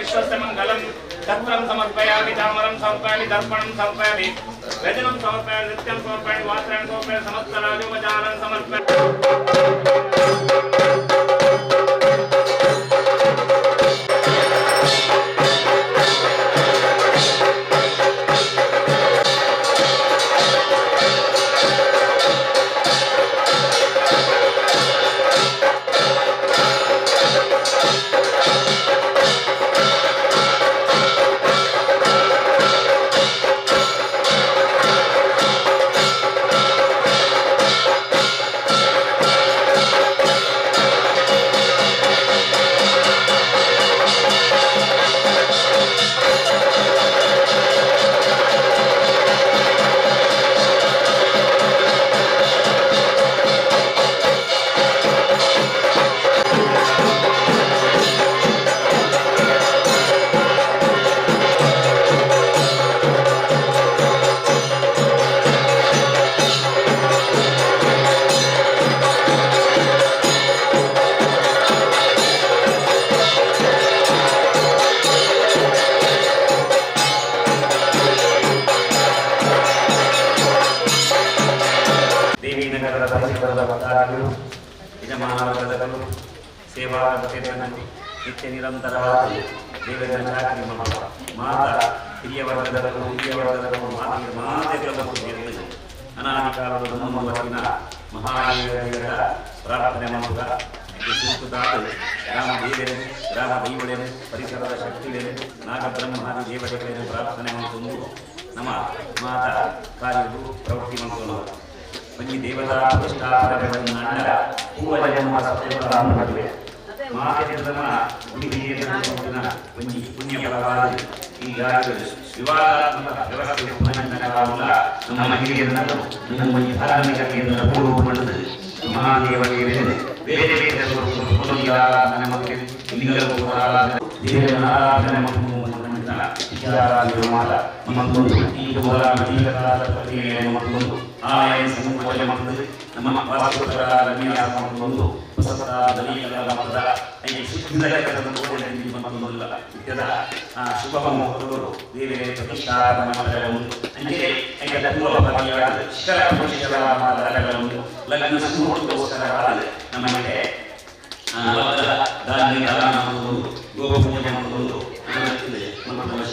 विश्वस्य मङ्गलं छत्रं समर्पयामि चामरं समर्पयामि दर्पणं समर्पयामि व्यजनं समर्पयामि नृत्यं समर्पयामि वास्त्राणि समर्पयामि समस्तराजोपचारं समर्पयामि। ದೇವಿನಗರದ ಪರಿಸರದ ಭಕ್ತಾದಿಗಳು, ಯಜಮಾನವರ್ಗದವರು, ಸೇವಾ ನಿತ್ಯ ನಿರಂತರವಾಗಿ ದೇವರ ಚಾಕರಿ ಮಾಡುವ ಮಾತಾ ಹಿರಿಯ ವರ್ಗದವರು, ಹಿರಿಯ ವರ್ಗದವರು ಮಾತೆಗಳ ಅನಾದಿಕಾಲದ ನಮ್ಮ ವತಿನ ಮಹಾದೇವರ ಪ್ರಾರ್ಥನೆ ಮಾಡುವ ಸೂಕ್ತದಾದ ಗ್ರಾಮ ದೇವರನ್ನು, ಗ್ರಾಮ ದೈವಳೆನು, ಪರಿಸರದ ಶಕ್ತಿಗಳನ್ನು, ನಾಗಬ್ರಹ್ಮಾದಿ ದೇವತೆಗಳನ್ನು ಪ್ರಾರ್ಥನೆ ಮಾಡಿಕೊಂಡು ನಮ್ಮ ಮಾತಾ ಕಾರ್ಯವು ಪ್ರವೃತ್ತಿ ಮಾಡಿಕೊಂಡು ಒಂಜಿ ದೇವತಾ ಪ್ರತಿಷ್ಠಾಪನೆಗಳನ್ನು ಪೂರ್ವಜನ್ಮ ಸತ್ಯಗಳ ಮಾತೆನ ಗುಡಿಹಿರಿಯರ ಒಂಜಿ ಪುಣ್ಯ ಫಲವಾದ ಈ ವಿವಾದಾತ್ಮಕ ವ್ಯವಸ್ಥೆ ನಮ್ಮ ಹಿರಿಯರನ್ನು ನಮ್ಮ ಈ ಧಾರ್ಮಿಕ ಕೇಂದ್ರ ಪೂರ್ವ ಪಡೆದು ಮಹಾದೇವ ದೇವರೇ ಬೇರೆ ಬೇರೆ ಆರಾಧನೆ ಮತ್ತು ಲಿಂಗರೂಪ ದೇವರ ಆರಾಧನೆ ಮತ್ತು ವಿಚಾರಾದಿಗಳು ಮತ್ತೊಂದು ಪ್ರಕ್ರಿಯೆಯನ್ನು ಮತ್ತೊಂದು ಆಲಯ ಸಂಕೋಚ ಮತ್ತು ನಮ್ಮ ವಾಸ್ತುಪ್ರಕಾರ ವಿನ್ಯಾಸ ಮತ್ತೊಂದು ಹೊಸದಾದ ಮತ್ತೊಂದು ಶುಭ ಮುಹೂರ್ತಗಳು ದೇವರ ಪ್ರತಿಷ್ಠಾಪನೆ ಅಂಚೆ ಲಗ್ನ ಸುಮುಹೂರ್ತಗೋಸ್ಕರವಾದ ನಮಗೆ ಗೋಪೂಜೆ ಮತ್ತೊಂದು ದೇವರ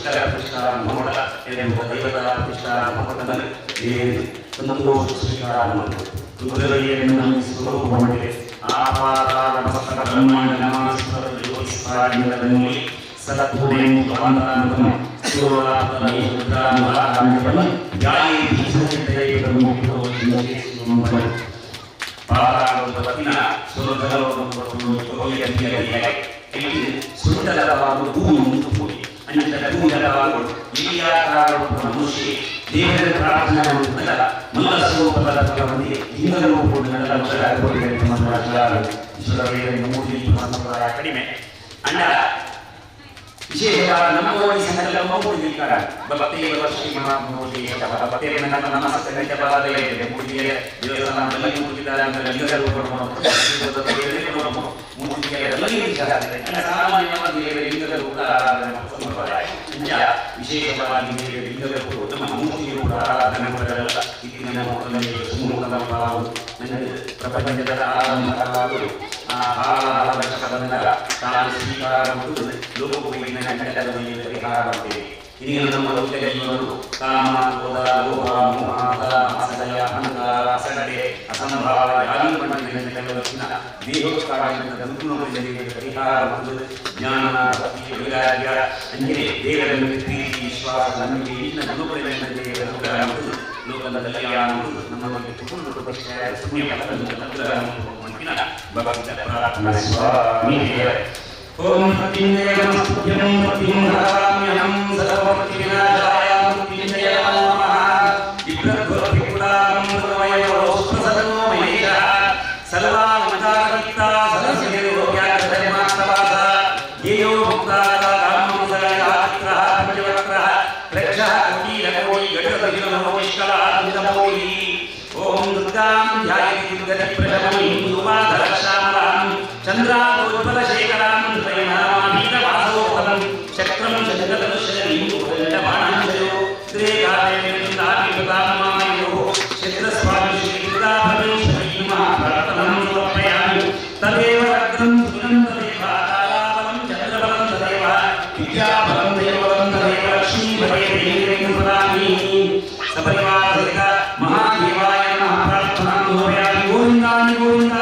ಪ್ರಾರ್ಥನೆ ಕಡಿಮೆ ಅಣ್ಣ ವಿಶೇಷವಾದ ನಮ್ಮ ಸಂಕಲ್ಪ ವಿಶೇಷವಾಗಿ ಪ್ರಪಂಚದ ನಮ್ಮ ಲೌಕಿಕ ಜೀವನವು ಕಾಮ, ಕ್ರೋಧ, ಲೋಭ, ಮೋಹ, ಅಸಹ್ಯ, ಅಹಂಕಾರ, ಅಸಡ್ಡೆ, ಅಸಂಭಾವ ಪರಿಹಾರ ಜ್ಞಾನ, ಭಕ್ತಿ, ವೈರಾಗ್ಯ ಅಂಜನೆ ದೇವರನ್ನು ಪ್ರೀತಿ, ವಿಶ್ವಾಸ, ನಂಬಿಕೆ ಇನ್ನ ಗುಣಗಳನ್ನು ಲೋಕದ ಕಲ್ಯಾಣ ನಮ್ಮ ಓಂ ಮೃತ್ಯುಂಜಯ ನಮಸ್ತುಭ್ಯಂ ಮೃತ್ಯುಂಹರಾಮ್ಯಹಂ ಸರ್ವಮೃತ್ಯುವಿನಾಶಾಯ ಮೃತ್ಯುಂಜಯ ನಮಃ. ವಿಭ್ರದ್ವಪಿಕುಲಾಂ ಪರಮಯೋಸ್ಪ್ರಸನ್ನೋ ಮಹೇಶಃ ಸರ್ವಾಮೃತಾರಕ್ತಾ ಸರಸಿರೋಗ್ಯಾಧರ್ಮಾಸ್ತವಾಸ ಧ್ಯೇಯೋ ಮುಕ್ತಾಕಾಮುದಯಾತ್ರಃ ಪಂಚವಕ್ರಃ ರಕ್ಷಃ ಕೋಟೀಲಕೋಟಿ ಘಟಕವಿಲಮೋಷ್ಕಲಾಂತಮೋಹಿ. ಓಂ ದುರ್ಗಾಂ ಧ್ಯಾಯತಿ ದುರ್ಗತಿಪ್ರಶಮನೀಂ ಧೂಮಾಧರಶ್ಯಾಮಲಾಂ ಚಂದ್ರಾಗೋಜ್ವಲಶೇಖರಾಂ ತ್ರಯಣಾಮೀತವಾಸೋಪದಂ ಶಕ್ತಿಂ ತದೇವ ಲಗ್ನಂ ಸುದಿನಂ ತದೇವ ತಾರಾಬಲಂ ಚಂದ್ರಬಲಂ ತದೇವ ವಿದ್ಯಾಬಲಂ ದೇವಬಲಂ ತದೇವ ಲಕ್ಷ್ಮೀಪತೇ ದೇವೇಂದ್ರ ಪ್ರದಾಮಿ. ಸಪರಿವಾರ ಸಹಿತ ಮಹಾದೇವಾಯ ನಮಃ ಪ್ರಾರ್ಥನಾಂ ಸಮರ್ಪಯಾಮಿ. ಗೋವಿಂದಾನಿ ಗೋವಿಂದ.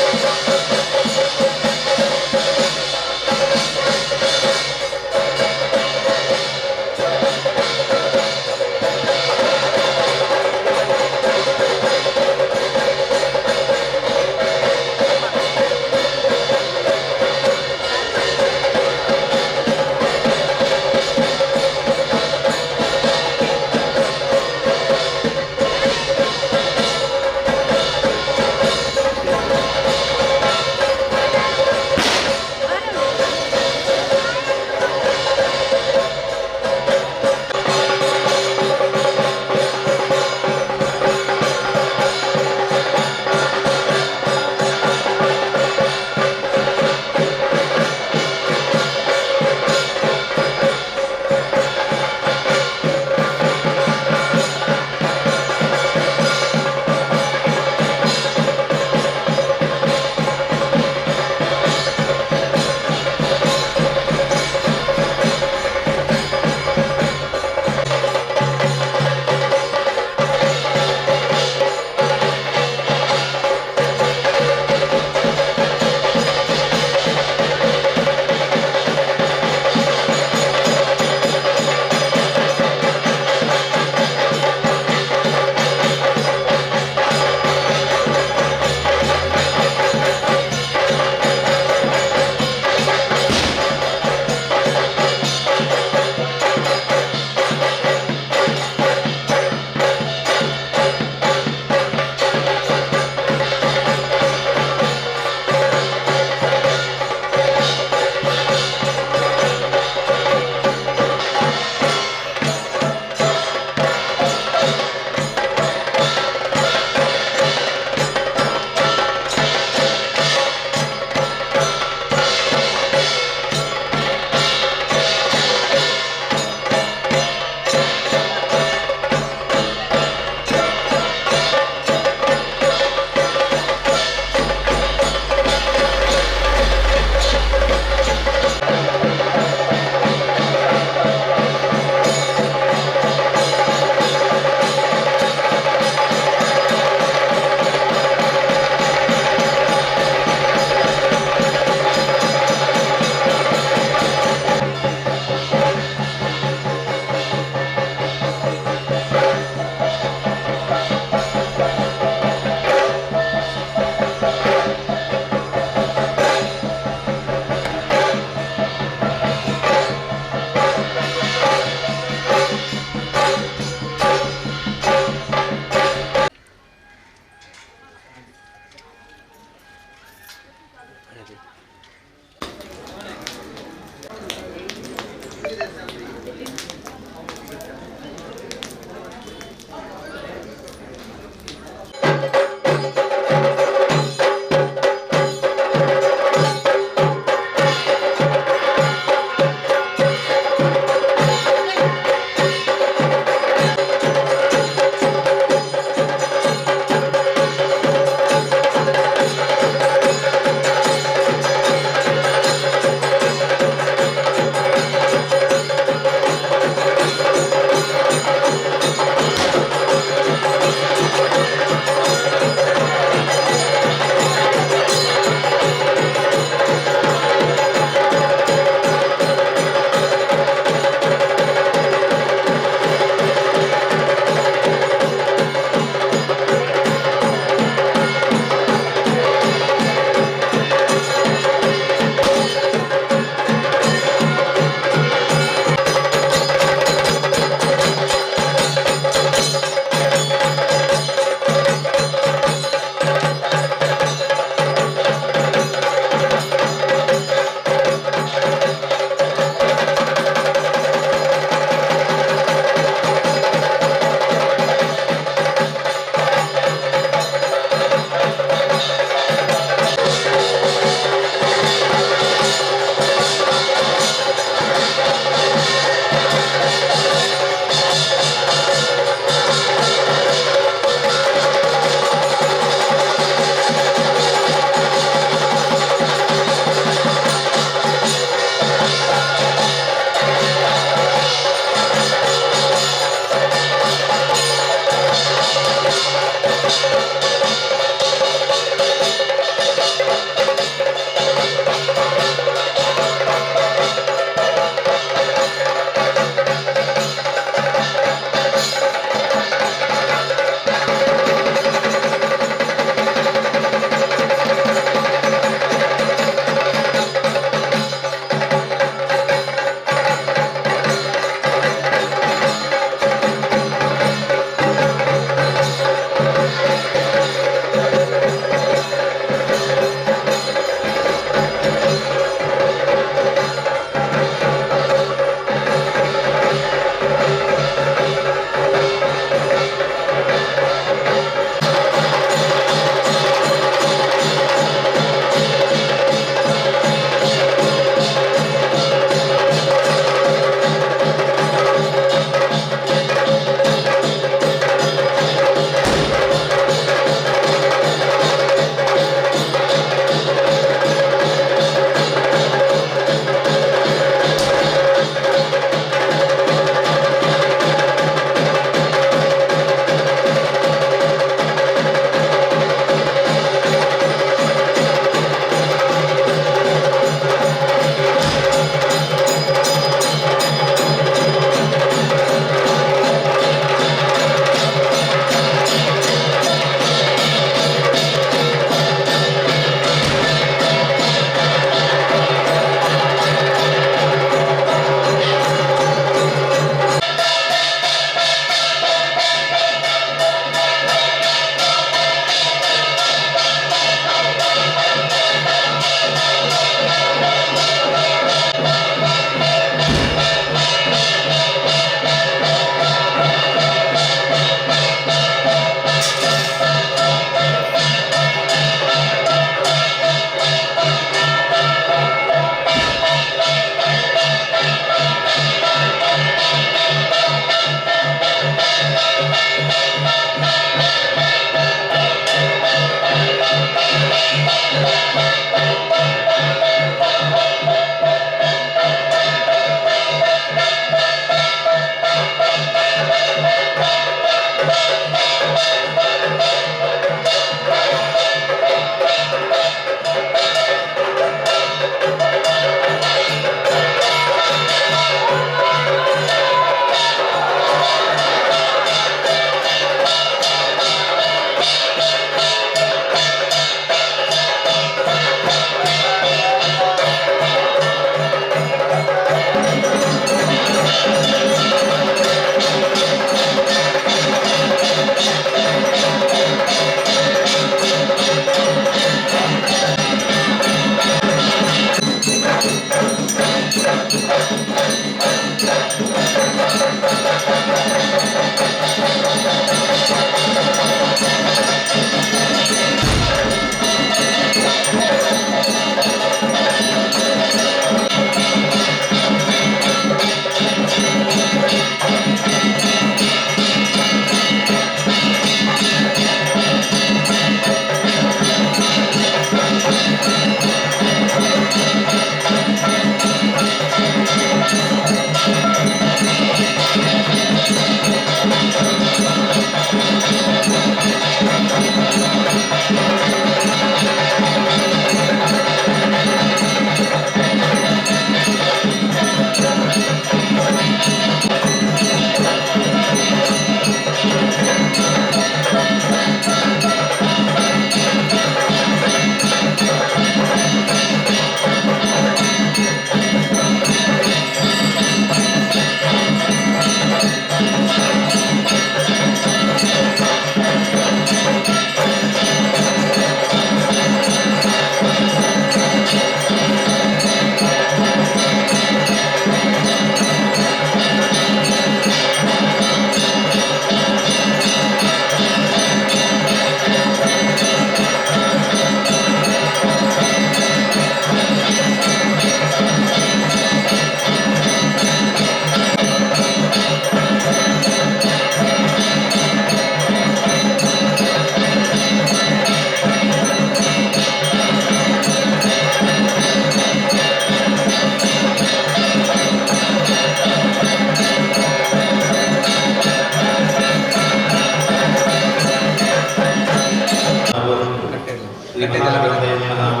ಶ್ರೀ ಮಹಾಗಣಪತಯೇ ನಮಃ.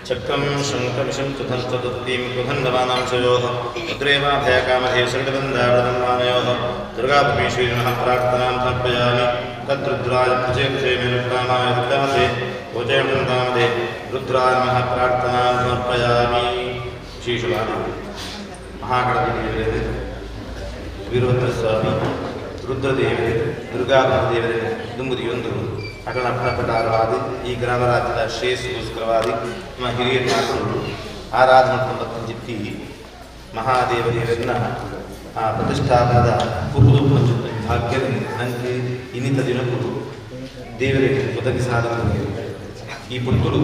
ಚಕ್ರಂ ಶಂಖವಿಷಂ ಚತುರ್ಥೀಂ ಕುಧನ್ನವಾನಾಂ ಶಯೋಃ ಮುದ್ರೇವಾಭಯಕಾಮಧೇಶ್ವರಬಂಧಾವೃತನ್ಮಾನಯೋಃ ದುರ್ಗಾಪರಮೇಶ್ವರಿ ನಮಃ. ಪ್ರಾರ್ಥನಾಂ ಸಮರ್ಪಯಾಮಿ. ತದ್ರುದ್ರಾಯ ಪ್ರಚೇಕ್ಷೇ ರುದ್ರಾಮಾಯ ರುದ್ರಾಮಸೆ ಗೋಚೇವೃಂದಾಮದೆ ರುದ್ರಾಯ ನಮಃ. ಪ್ರಾರ್ಥನಾಂ ಸಮರ್ಪಯಾಮಿ. ಶ್ರೀಶುಭಾದೇವಿ ಮಹಾಗಣಪತಿ ದೇವರೇ, ವೀರಭದ್ರ ಸ್ವಾಮಿ, ರುದ್ರದೇವರೇ, ದುರ್ಗಾದೇವರೇ ದುಂಬುದಿಯೊಂದು ಅಟಲ ಪ್ರಕಾರವಾದಿ ಈ ಗ್ರಾಮರಾಜ್ಯದ ಶ್ರೇಯಸ್ಸಿಗೋಸ್ಕರವಾದಿ ನಮ್ಮ ಹಿರಿಯರು ನಾಲ್ಕು ಆರಾಧನೆ ಜಿತ್ತಿ ಮಹಾದೇವದೇವರನ್ನ ಆ ಪ್ರತಿಷ್ಠಾಪನದ ಕುರುದು ಭಾಗ್ಯದ ನಂಗೆ ಇನ್ನಿತ ದಿನಕ್ಕೂ ದೇವರಿಗೆ ಒದಗಿಸಾದ ಈ ಪುಟ್ಟುರು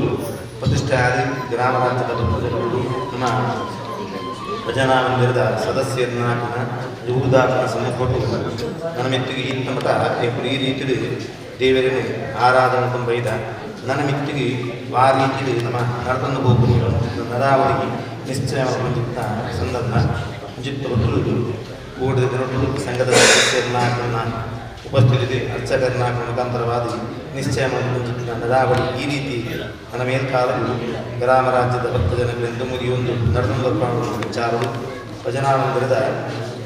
ಪ್ರತಿಷ್ಠೆ ಆದಿ ಗ್ರಾಮರಾಜ್ಯದ ಪ್ರಜೆಗಳು ನಮ್ಮ ಭಜನಾ ಮಂದಿರದ ಸದಸ್ಯರನ್ನಾಕಿನ ಯೂದಾಕನ ಸಮ್ಮುಖ ನನ್ನ ಮೆತ್ತಿಗೆ ಈ ಮಠ ಈ ರೀತಿಯಲ್ಲಿ ದೇವರನ್ನು ಆರಾಧನೆ ತುಂಬೈದ ನನ್ನ ಮಿತ್ತಿಗೆ ಆ ರೀತಿಯಲ್ಲಿ ನಮ್ಮ ನಡತನ್ನು ಹೋಗುವ ನಡಾವಳಿಗೆ ನಿಶ್ಚಯ ಹೊಂದಿದ್ದ ಸಂದರ್ಭ ಜಿತ್ತು ಕೂಡಿದ ದಿನಟ್ಟು ಸಂಘದ ಸದಸ್ಯರನ್ನಾಕನ ಉಪಸ್ಥಿತಿ ಅರ್ಚಕರನ್ನಾಕ ಮುಖಾಂತರವಾದಿ ನಿಶ್ಚಯ ಹೊಂದಿದ್ದ ನಡಾವಳಿ ಈ ರೀತಿ ನನ್ನ ಮೇಲ್ಕಾಲವು ಗ್ರಾಮ ರಾಜ್ಯದ ಭಕ್ತ ಜನಗಳೆಂದು ಮುಗಿಯೊಂದು ನಡೆದು ವಿಚಾರವು ಭಜನಾ ಮಂದಿರದ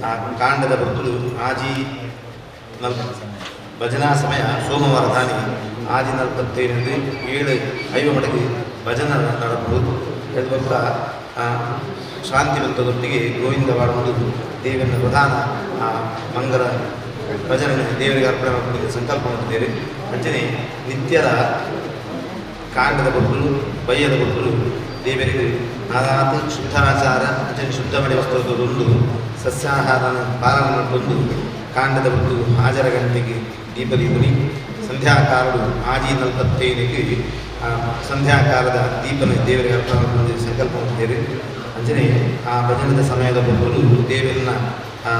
ಆ ಕಾಂಡದ ಭಕ್ತರು ಆಜಿ ನಲ್ ಭಜನಾ ಸಮಯ ಸೋಮವಾರ ದಾನಿ ಆಜಿ ನಲ್ವತ್ತೈದು ಏಳು ಐವ ಮಟ್ಟಿಗೆ ಭಜನ നടಬಹುದು. ಬೊಕ್ಕ ಶಾಂತಿ ಮಂತ್ರದೊಟ್ಟಿಗೆ ಗೋವಿಂದ ವಾಡುವುದು ದೇವನ ಪ್ರಧಾನ ಆ ಮಂಗಲ ಭಜನೆ ದೇವರಿಗೆ ಅರ್ಪಣೆ ಮಾಡಿಕೊಂಡು ಸಂಕಲ್ಪ ಮಾಡಿದ್ದೇವೆ. ಅಂಚನೆ ನಿತ್ಯದ ಕಾಂಡದ ಬೊಟ್ಟಲು ಬಯ್ಯದ ಬೊಟ್ಟಲು ದೇವರಿಗೆ ನಾನಾತ ಶುದ್ಧಾಚಾರ ಅಂಚನೆ ಶುದ್ಧ ಮಡಿ ವಸ್ತ್ರದೊಂದು ಸಸ್ಯಾಹಾರನ ಪಾಲನೆ ಮಾಡಿಕೊಂಡು ಕಾಂಡದ ಬೊಟ್ಟು ಹಾಜರ ಗಂಟೆಗೆ ದೀಪದೀಪನಿ ಸಂಧ್ಯಾಕಾಲಡು ಆಜಿ ನಲ್ವತ್ತೈದಕ್ಕೆ ಸಂಧ್ಯಾಕಾಲದ ದೀಪನ ದೇವರಿಗೆ ಅರ್ಪಣೆ ಮಾಡಿಕೊಂಡು ಸಂಕಲ್ಪ ಮಾಡಿದ್ದೇವೆ. ಅಂಚನೆ ಆ ಭಜನದ ಸಮಯದ ಬೊಟ್ಟಲು ದೇವರನ್ನ ಆ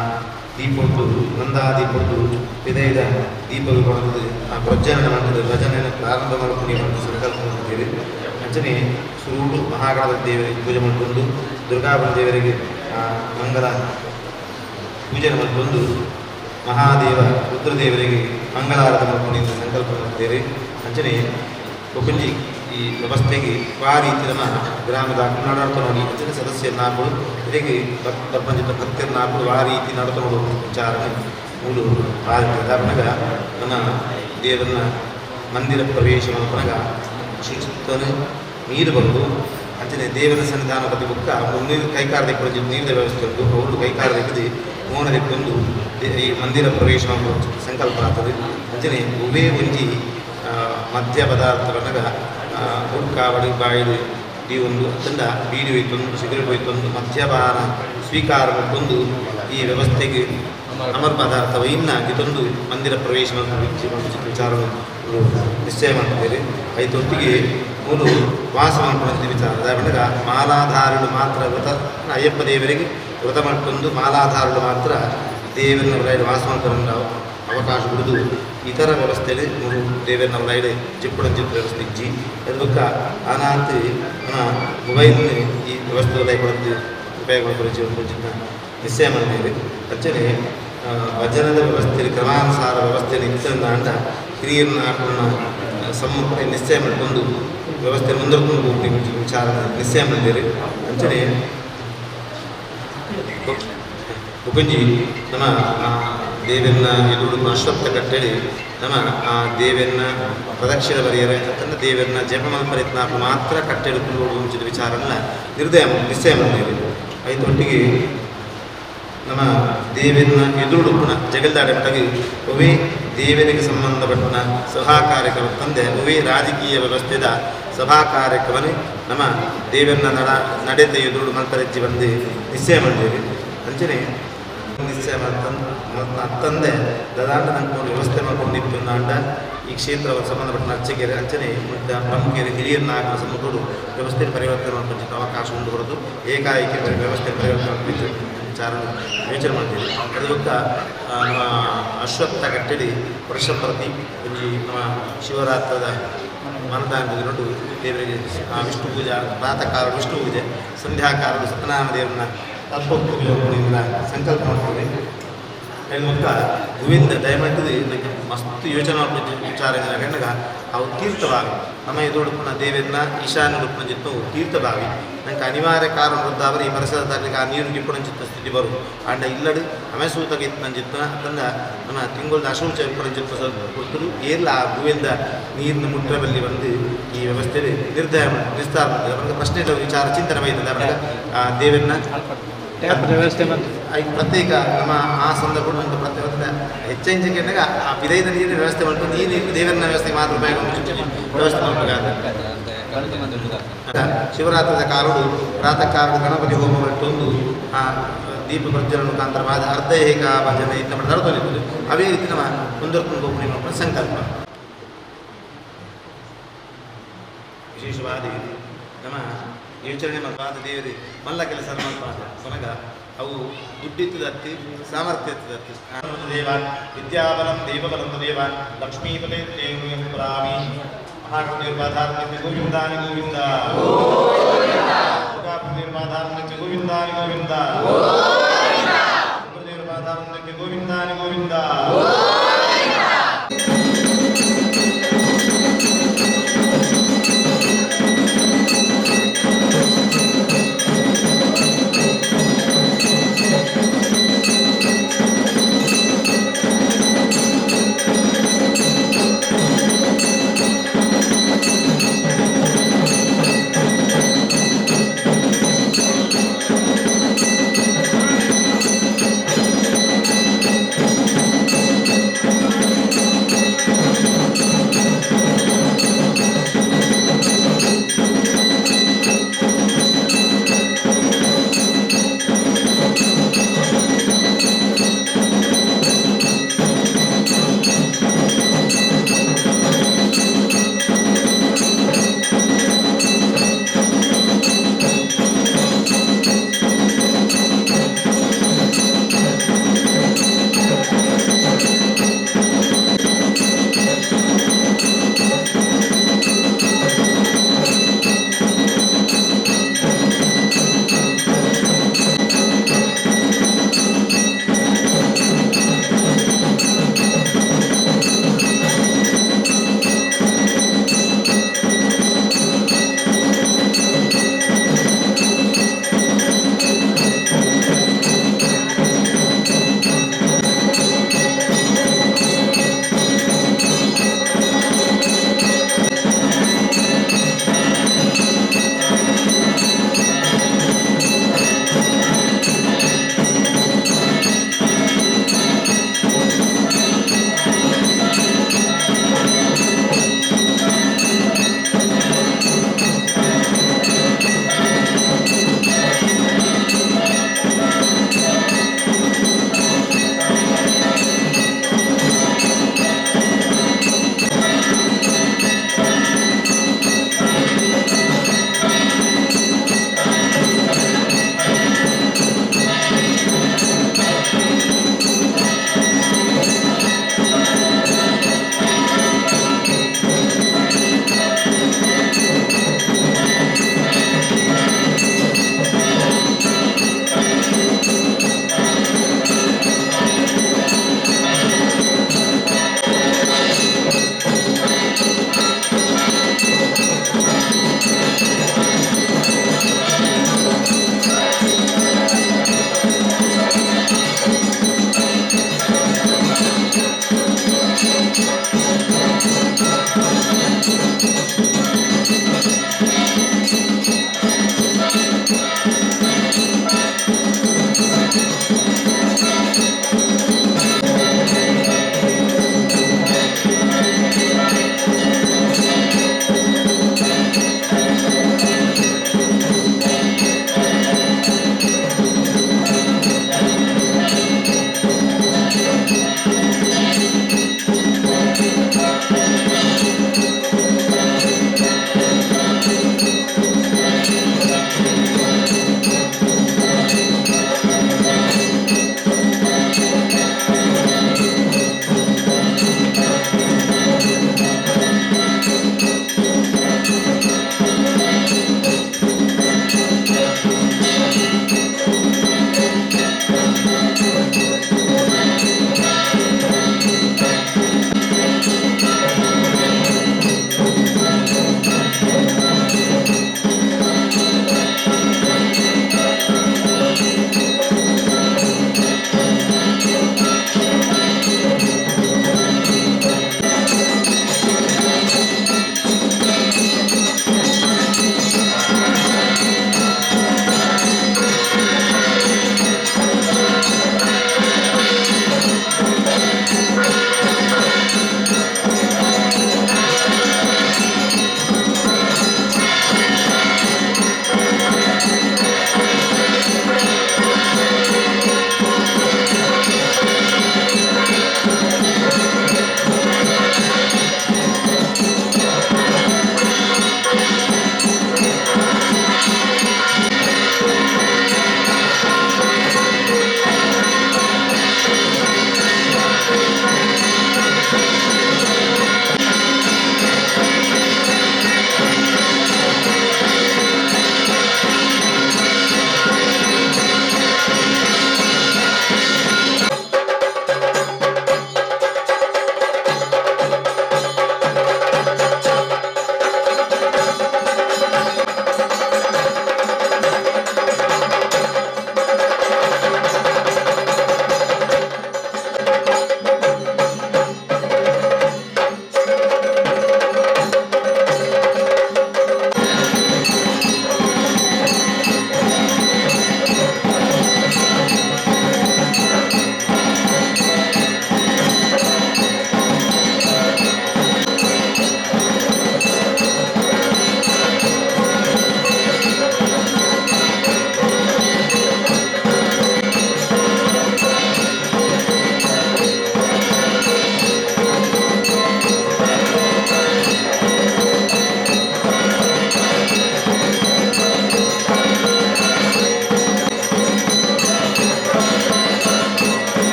ದೀಪೊಟ್ಟು ನಂದಾ ದೀಪೊಟ್ಟು ಹೃದಯದ ದೀಪಗಳು ಕೊಡುತ್ತದೆ ಆ ಪ್ರಜ್ವಲನೆ ಮಾಡ್ತದೆ ಭಜನೆಯನ್ನು ಪ್ರಾರಂಭ ಮಾಡಿಕೊಂಡು ಸಂಕಲ್ಪ ಮಾಡಿದ್ದೇವೆ. ಅಂಚನೆ ಸುರುಳು ಮಹಾಗಣಪತಿ ದೇವರಿಗೆ ಪೂಜೆ ಮಾಡಿಕೊಂಡು ದುರ್ಗಾಬಣ ದೇವರಿಗೆ ಮಂಗಲ ಪೂಜೆ ಮಾಡಿಕೊಂಡು ಮಹಾದೇವ ರುದ್ರದೇವರಿಗೆ ಮಂಗಳಾರತಿ ಮಾಡಿಕೊಂಡು ಸಂಕಲ್ಪ ಮಾಡಿದ್ದೇವೆ. ಅಂಚನೆ ಒಬ್ಬಂಜಿ ಈ ವ್ಯವಸ್ಥೆಗೆ ಆ ರೀತಿ ನಮ್ಮ ಗ್ರಾಮದ ನಡಾಡ್ತಾ ನೋಡಿ ಅಂಚನೆ ಸದಸ್ಯರು ನಾಲ್ಕು ಇದಕ್ಕೆ ಪ್ರಪಂಚದ ಭಕ್ತರು ನಾಲ್ಕು ಆ ರೀತಿ ನಡ್ತಾ ನೋಡುವ ವಿಚಾರಣೆ ಮೂಲು ಆ ನಮ್ಮ ದೇವರನ್ನ ಮಂದಿರ ಪ್ರವೇಶ ಮಲ್ಪನಗ ಶುಚಿತ್ವನ ನೀರು ಬಂದು ಅಂಚನೆ ದೇವರ ಸನ್ನಿಧಾನ ಪ್ರತಿ ಬುಕ್ಕ ನೀರು ಕೈಕಾರ ದೆಪ್ಪು ನೀರಿನ ವ್ಯವಸ್ಥೆ ಉಂಟು. ಅವರು ಕೈಕಾರ ದೆಪ್ಪದಿ ಮೋನ ದೆಪ್ಪೊಂದು ಈ ಮಂದಿರ ಪ್ರವೇಶ ಸಂಕಲ್ಪ ಆಗ್ತದೆ. ಅಂಚನೆ ಉವೇ ಒಂಜಿ ಮದ್ಯ ಪದಾರ್ಥ ಬನ್ನಗ ಹುಡ್ಕಾವಡಿ ಬಾಯಿಡು ಈ ಒಂದು ತಂಡ ಬೀಡಿ ಹೋಯ್ತೊಂದು ಸಿಗರೇಟ್ ಹೋಯ್ತೊಂದು ಮದ್ಯಪಾನ ಸ್ವೀಕಾರ ಮಾಡಿಕೊಂಡು ಈ ವ್ಯವಸ್ಥೆಗೆ ಅಮರ್ ಪದಾರ್ಥವ ಇನ್ನ ಇದೊಂದು ಮಂದಿರ ಪ್ರವೇಶ ವಿಚಾರವನ್ನು ನಿಶ್ಚಯ ಮಾಡ್ತಿದ್ದಾರೆ. ಐತೊಟ್ಟಿಗೆ ಮೂರು ವಾಸ ಮಾಡ್ಕೊಂಡು ವಿಚಾರ ಅದಾಗ ಮಾಲಾಧಾರುಳು ಮಾತ್ರ ವ್ರತ ಅಯ್ಯಪ್ಪ ದೇವರಿಗೆ ವ್ರತ ಮಾಡಿಕೊಂಡು ಮಾಲಾಧಾರುಳು ಮಾತ್ರ ದೇವರನ್ನ ವಾಸ ಮಾಡ್ಕೊಂಡು ಅವಕಾಶ ಬಿಡುದು ಇತರ ವ್ಯವಸ್ಥೆಯಲ್ಲಿ ಮೂರು ದೇವರನ್ನ ಒಳಗಡೆ ಜಿಪ್ಪುಡ ಜಿಪ್ಪು ವ್ಯವಸ್ಥೆ ಇಜ್ಜಿ ಅದಕ್ಕೆ ಅನಾಥ ಮೊಬೈಲ್ ಈ ವ್ಯವಸ್ಥೆ ಕೊಡೋದು ಉಪಯೋಗ ಮಾಡ್ಕೊಳ್ಳೋ ನಿಶ್ಚಯ ಮಾಡಿದ್ದೇವೆ. ಅಂಚನೆ ಭಜನದ ವ್ಯವಸ್ಥೆಯಲ್ಲಿ ಕ್ರಮಾನುಸಾರ ವ್ಯವಸ್ಥೆಯಲ್ಲಿ ಇತ್ತಂದ ಹಿರಿಯರನ್ನ ಹಾಕೊಂಡು ಸಮ್ಮುಖ ನಿಶ್ಚಯ ಮಾಡಿಕೊಂಡು ವ್ಯವಸ್ಥೆ ಮುಂದರ್ಕೊಂಡು ಹೋಗ್ತೀವಿ ವಿಚಾರ ನಿಶ್ಚಯ ಮಾಡಿದ್ದೇವೆ. ಅಂಚನೆ ಉಪಂಜಿ ನಮ್ಮ ದೇವರನ್ನ ಎದುರು ಅಶ್ವತ್ಥ ಕಟ್ಟೇಳಿ ನಮ್ಮ ಆ ದೇವರನ್ನ ಪ್ರದಕ್ಷಿಣೆ ಬರೆಯರೆ ಅಂತಂದ್ರೆ ದೇವರನ್ನ ಜಪ ಪ್ರಯತ್ನ ಮಾತ್ರ ಕಟ್ಟೆಡು ಮುಂಚಿದ ವಿಚಾರನ ನಿರ್ದಯ ನಿಶ್ಚಯ ಮಾಡಿದ್ದೇವೆ. ಐತೊಟ್ಟಿಗೆ ನಮ್ಮ ದೇವರನ್ನ ಎದುರುಡುಪ್ಪುನ ಜಗಲ್ದಾಡೆ ಮಟ್ಟಾಗಿ ಒವೇ ದೇವರಿಗೆ ಸಂಬಂಧಪಟ್ಟ ಸಭಾ ಕಾರ್ಯಕ್ರಮ ತಂದೆ ಒವೇ ರಾಜಕೀಯ ವ್ಯವಸ್ಥೆದ ಸಭಾ ಕಾರ್ಯಕ್ರಮನೇ ನಮ್ಮ ದೇವರನ್ನ ನಡೆತ ಎದುರುಡು ಮಲ್ಪರೆಜ್ಜಿ ಬಂದು ನಿಶ್ಚಯ ಮಾಡಿದ್ದೇವೆ. ಅಂಚನೆ ನಿಶ್ಚಯ ತಂದೆ ದದಾಂಡ ನಂಗೆ ವ್ಯವಸ್ಥೆ ಮಾಡ್ಕೊಂಡಿತ್ತು ಅಂಡ ಈ ಕ್ಷೇತ್ರಕ್ಕೆ ಸಂಬಂಧಪಟ್ಟ ಅರ್ಚಕರು ಅಂಚನೆ ಪ್ರಮುಖರು ಹಿರಿಯರನ್ನ ಹಾಕುವ ಸಮ್ಮುಖರು ವ್ಯವಸ್ಥೆ ಪರಿವರ್ತನೆ ಮಾಡ್ಕೊಂಡು ಅವಕಾಶ ಉಂಟು ಹೊರತು ಏಕಾಏಕಿ ವ್ಯವಸ್ಥೆ ಪರಿವರ್ತನೆ ವಿಚಾರ ಯೋಚನೆ ಮಾಡ್ತೀವಿ. ಅದಕ್ಕೆ ನಮ್ಮ ಅಶ್ವತ್ಥ ಕಟ್ಟಡಿ ವರ್ಷ ಪ್ರತಿ ಒಂಜಿ ನಮ್ಮ ಶಿವರಾತ್ರದ ಮನದಾನ ದಿನೊಟು ದೇವರಿಗೆ ವಿಷ್ಣು ಪೂಜಾ ಪ್ರಾತಃ ಕಾಲ ವಿಷ್ಣು ಪೂಜೆ ಸಂಧ್ಯಾಕಾಲ ಸತ್ಯನಾರಾಯಣ ದೇವರನ್ನ ತತ್ವೋಕ್ತ ಸಂಕಲ್ಪ ಮಾಡ್ತೀವಿ. ಹೇಳ್ಮಕ್ಕ ಗುವೆಲ್ದ ದಯಮಂಟದು ನಂಗೆ ಮಸ್ತ್ ಯೋಚನೆ ವಿಚಾರ ಕಂಡಾಗ ಅವು ತೀರ್ಥಬಾವಿ ನಮ್ಮ ಎದುರುಡುಪುನ ದೇವೆರ್ನ ಈಶಾನ್ಯ ಉಡುಪುನ ಜಿತ್ತು ತೀರ್ಥಬಾವಿ ನಂಗೆ ಅನಿವಾರ್ಯ ಕಾರಣ ವೃದ್ಧಾವರ ಈ ಪರಿಸರ ತಾಕಲಿಕ್ಕೆ ಆ ನೀರು ಗಿಪ್ಪುನ ಚಿತ್ತ ಸ್ಥಿತಿ ಬರು ಅಂಡ ಇಲ್ಲಡು ಅಮೆ ಸೂತಕ ಇತ್ತು ಜಿತ್ತನ ತಂದ ನಮ್ಮ ತಿಂಗಳ ಅಶೌಚ ಇಪ್ಪುನ ಚಿತ್ತ ಕೊಡ್ತರು ಏರ್ಲ ಆ ಗುವೆಲ್ದ ನೀರಿನ ಮುಟ್ರಬಲ್ಲಿ ಬಂದು ಈ ವ್ಯವಸ್ಥೆ ನಿರ್ದಯ ನಿಸ್ತಾರ ಅವರಿಗೆ ಪ್ರಶ್ನೆ ಇಲ್ಲ ವಿಚಾರ ಚಿಂತನೆ ಬೈತದೆ ಅವರಿಗೆ ಆ ದೇವರನ್ನ ವ್ಯವಸ್ಥೆ ಬಂತು. ಐಕ್ ಪ್ರತ್ಯೇಕ ನಮ್ಮ ಆ ಸಂದರ್ಭ ಒಂದು ಪ್ರತ್ಯೇಕ ಹೆಚ್ಚೆಂಚಿಗೆ ಆ ವಿಧೈದ ನೀರಿನ ವ್ಯವಸ್ಥೆ ಮಾಡ್ಕೊಂಡು ಈ ನೀರು ದೇವರನ್ನ ವ್ಯವಸ್ಥೆ ಮಾತ್ರ ಉಪಯೋಗ ವ್ಯವಸ್ಥೆ ಮಾಡಬೇಕಾದ. ಶಿವರಾತ್ರಿಯ ಕಾಲಡು ಪ್ರಾತಃ ಕಾಲದ ಗಣಪತಿ ಹೋಮ ಒಂದು ಆ ದೀಪ ಪ್ರಜ್ವಲನ ಮುಖಾಂತರವಾದ ಅರ್ಧ ಏಕ ಭಜನೆ ಇತ್ತ ನಡ್ಕೊಂಡಿದ್ದು. ಅದೇ ರೀತಿ ನಮ್ಮ ಮುಂದುವರ್ಕೊಂಡು ಹೋಗುವ ಸಂಕಲ್ಪ. ವಿಶೇಷವಾದ ನಮ್ಮ ಯೋಚನೆ ಮಲ್ಪಾದ ದೇವರಿ ಮಲ್ಲ ಕೆಲಸ ಮಲ್ಪಾದ ಕೊನಗ ಅವು ದುಡ್ಡಿತ್ತದತ್ತಿ ಸಾಮರ್ಥ್ಯ ಇತ್ತದತ್ತಿ. ದೇವ ವಿದ್ಯಾಬಲಂ ದೇವಬಲಂ ದೇವ ಲಕ್ಷ್ಮೀಪತೆ ಪುರಾಮಿ ಮಹಾಕೃತಿರ್ವಾಧಾರಣ್ಯ ಗೋವಿಂದಾನಿ ಗೋವಿಂದ ದುರ್ಗಾಕೃತಿರ್ವಾಧಾರಣ್ಯ ಗೋವಿಂದಾನಿ ಗೋವಿಂದ ರುದ್ರದೇವರ್ವಾಧಾರಣ್ಯ ಗೋವಿಂದಾನಿ ಗೋವಿಂದ.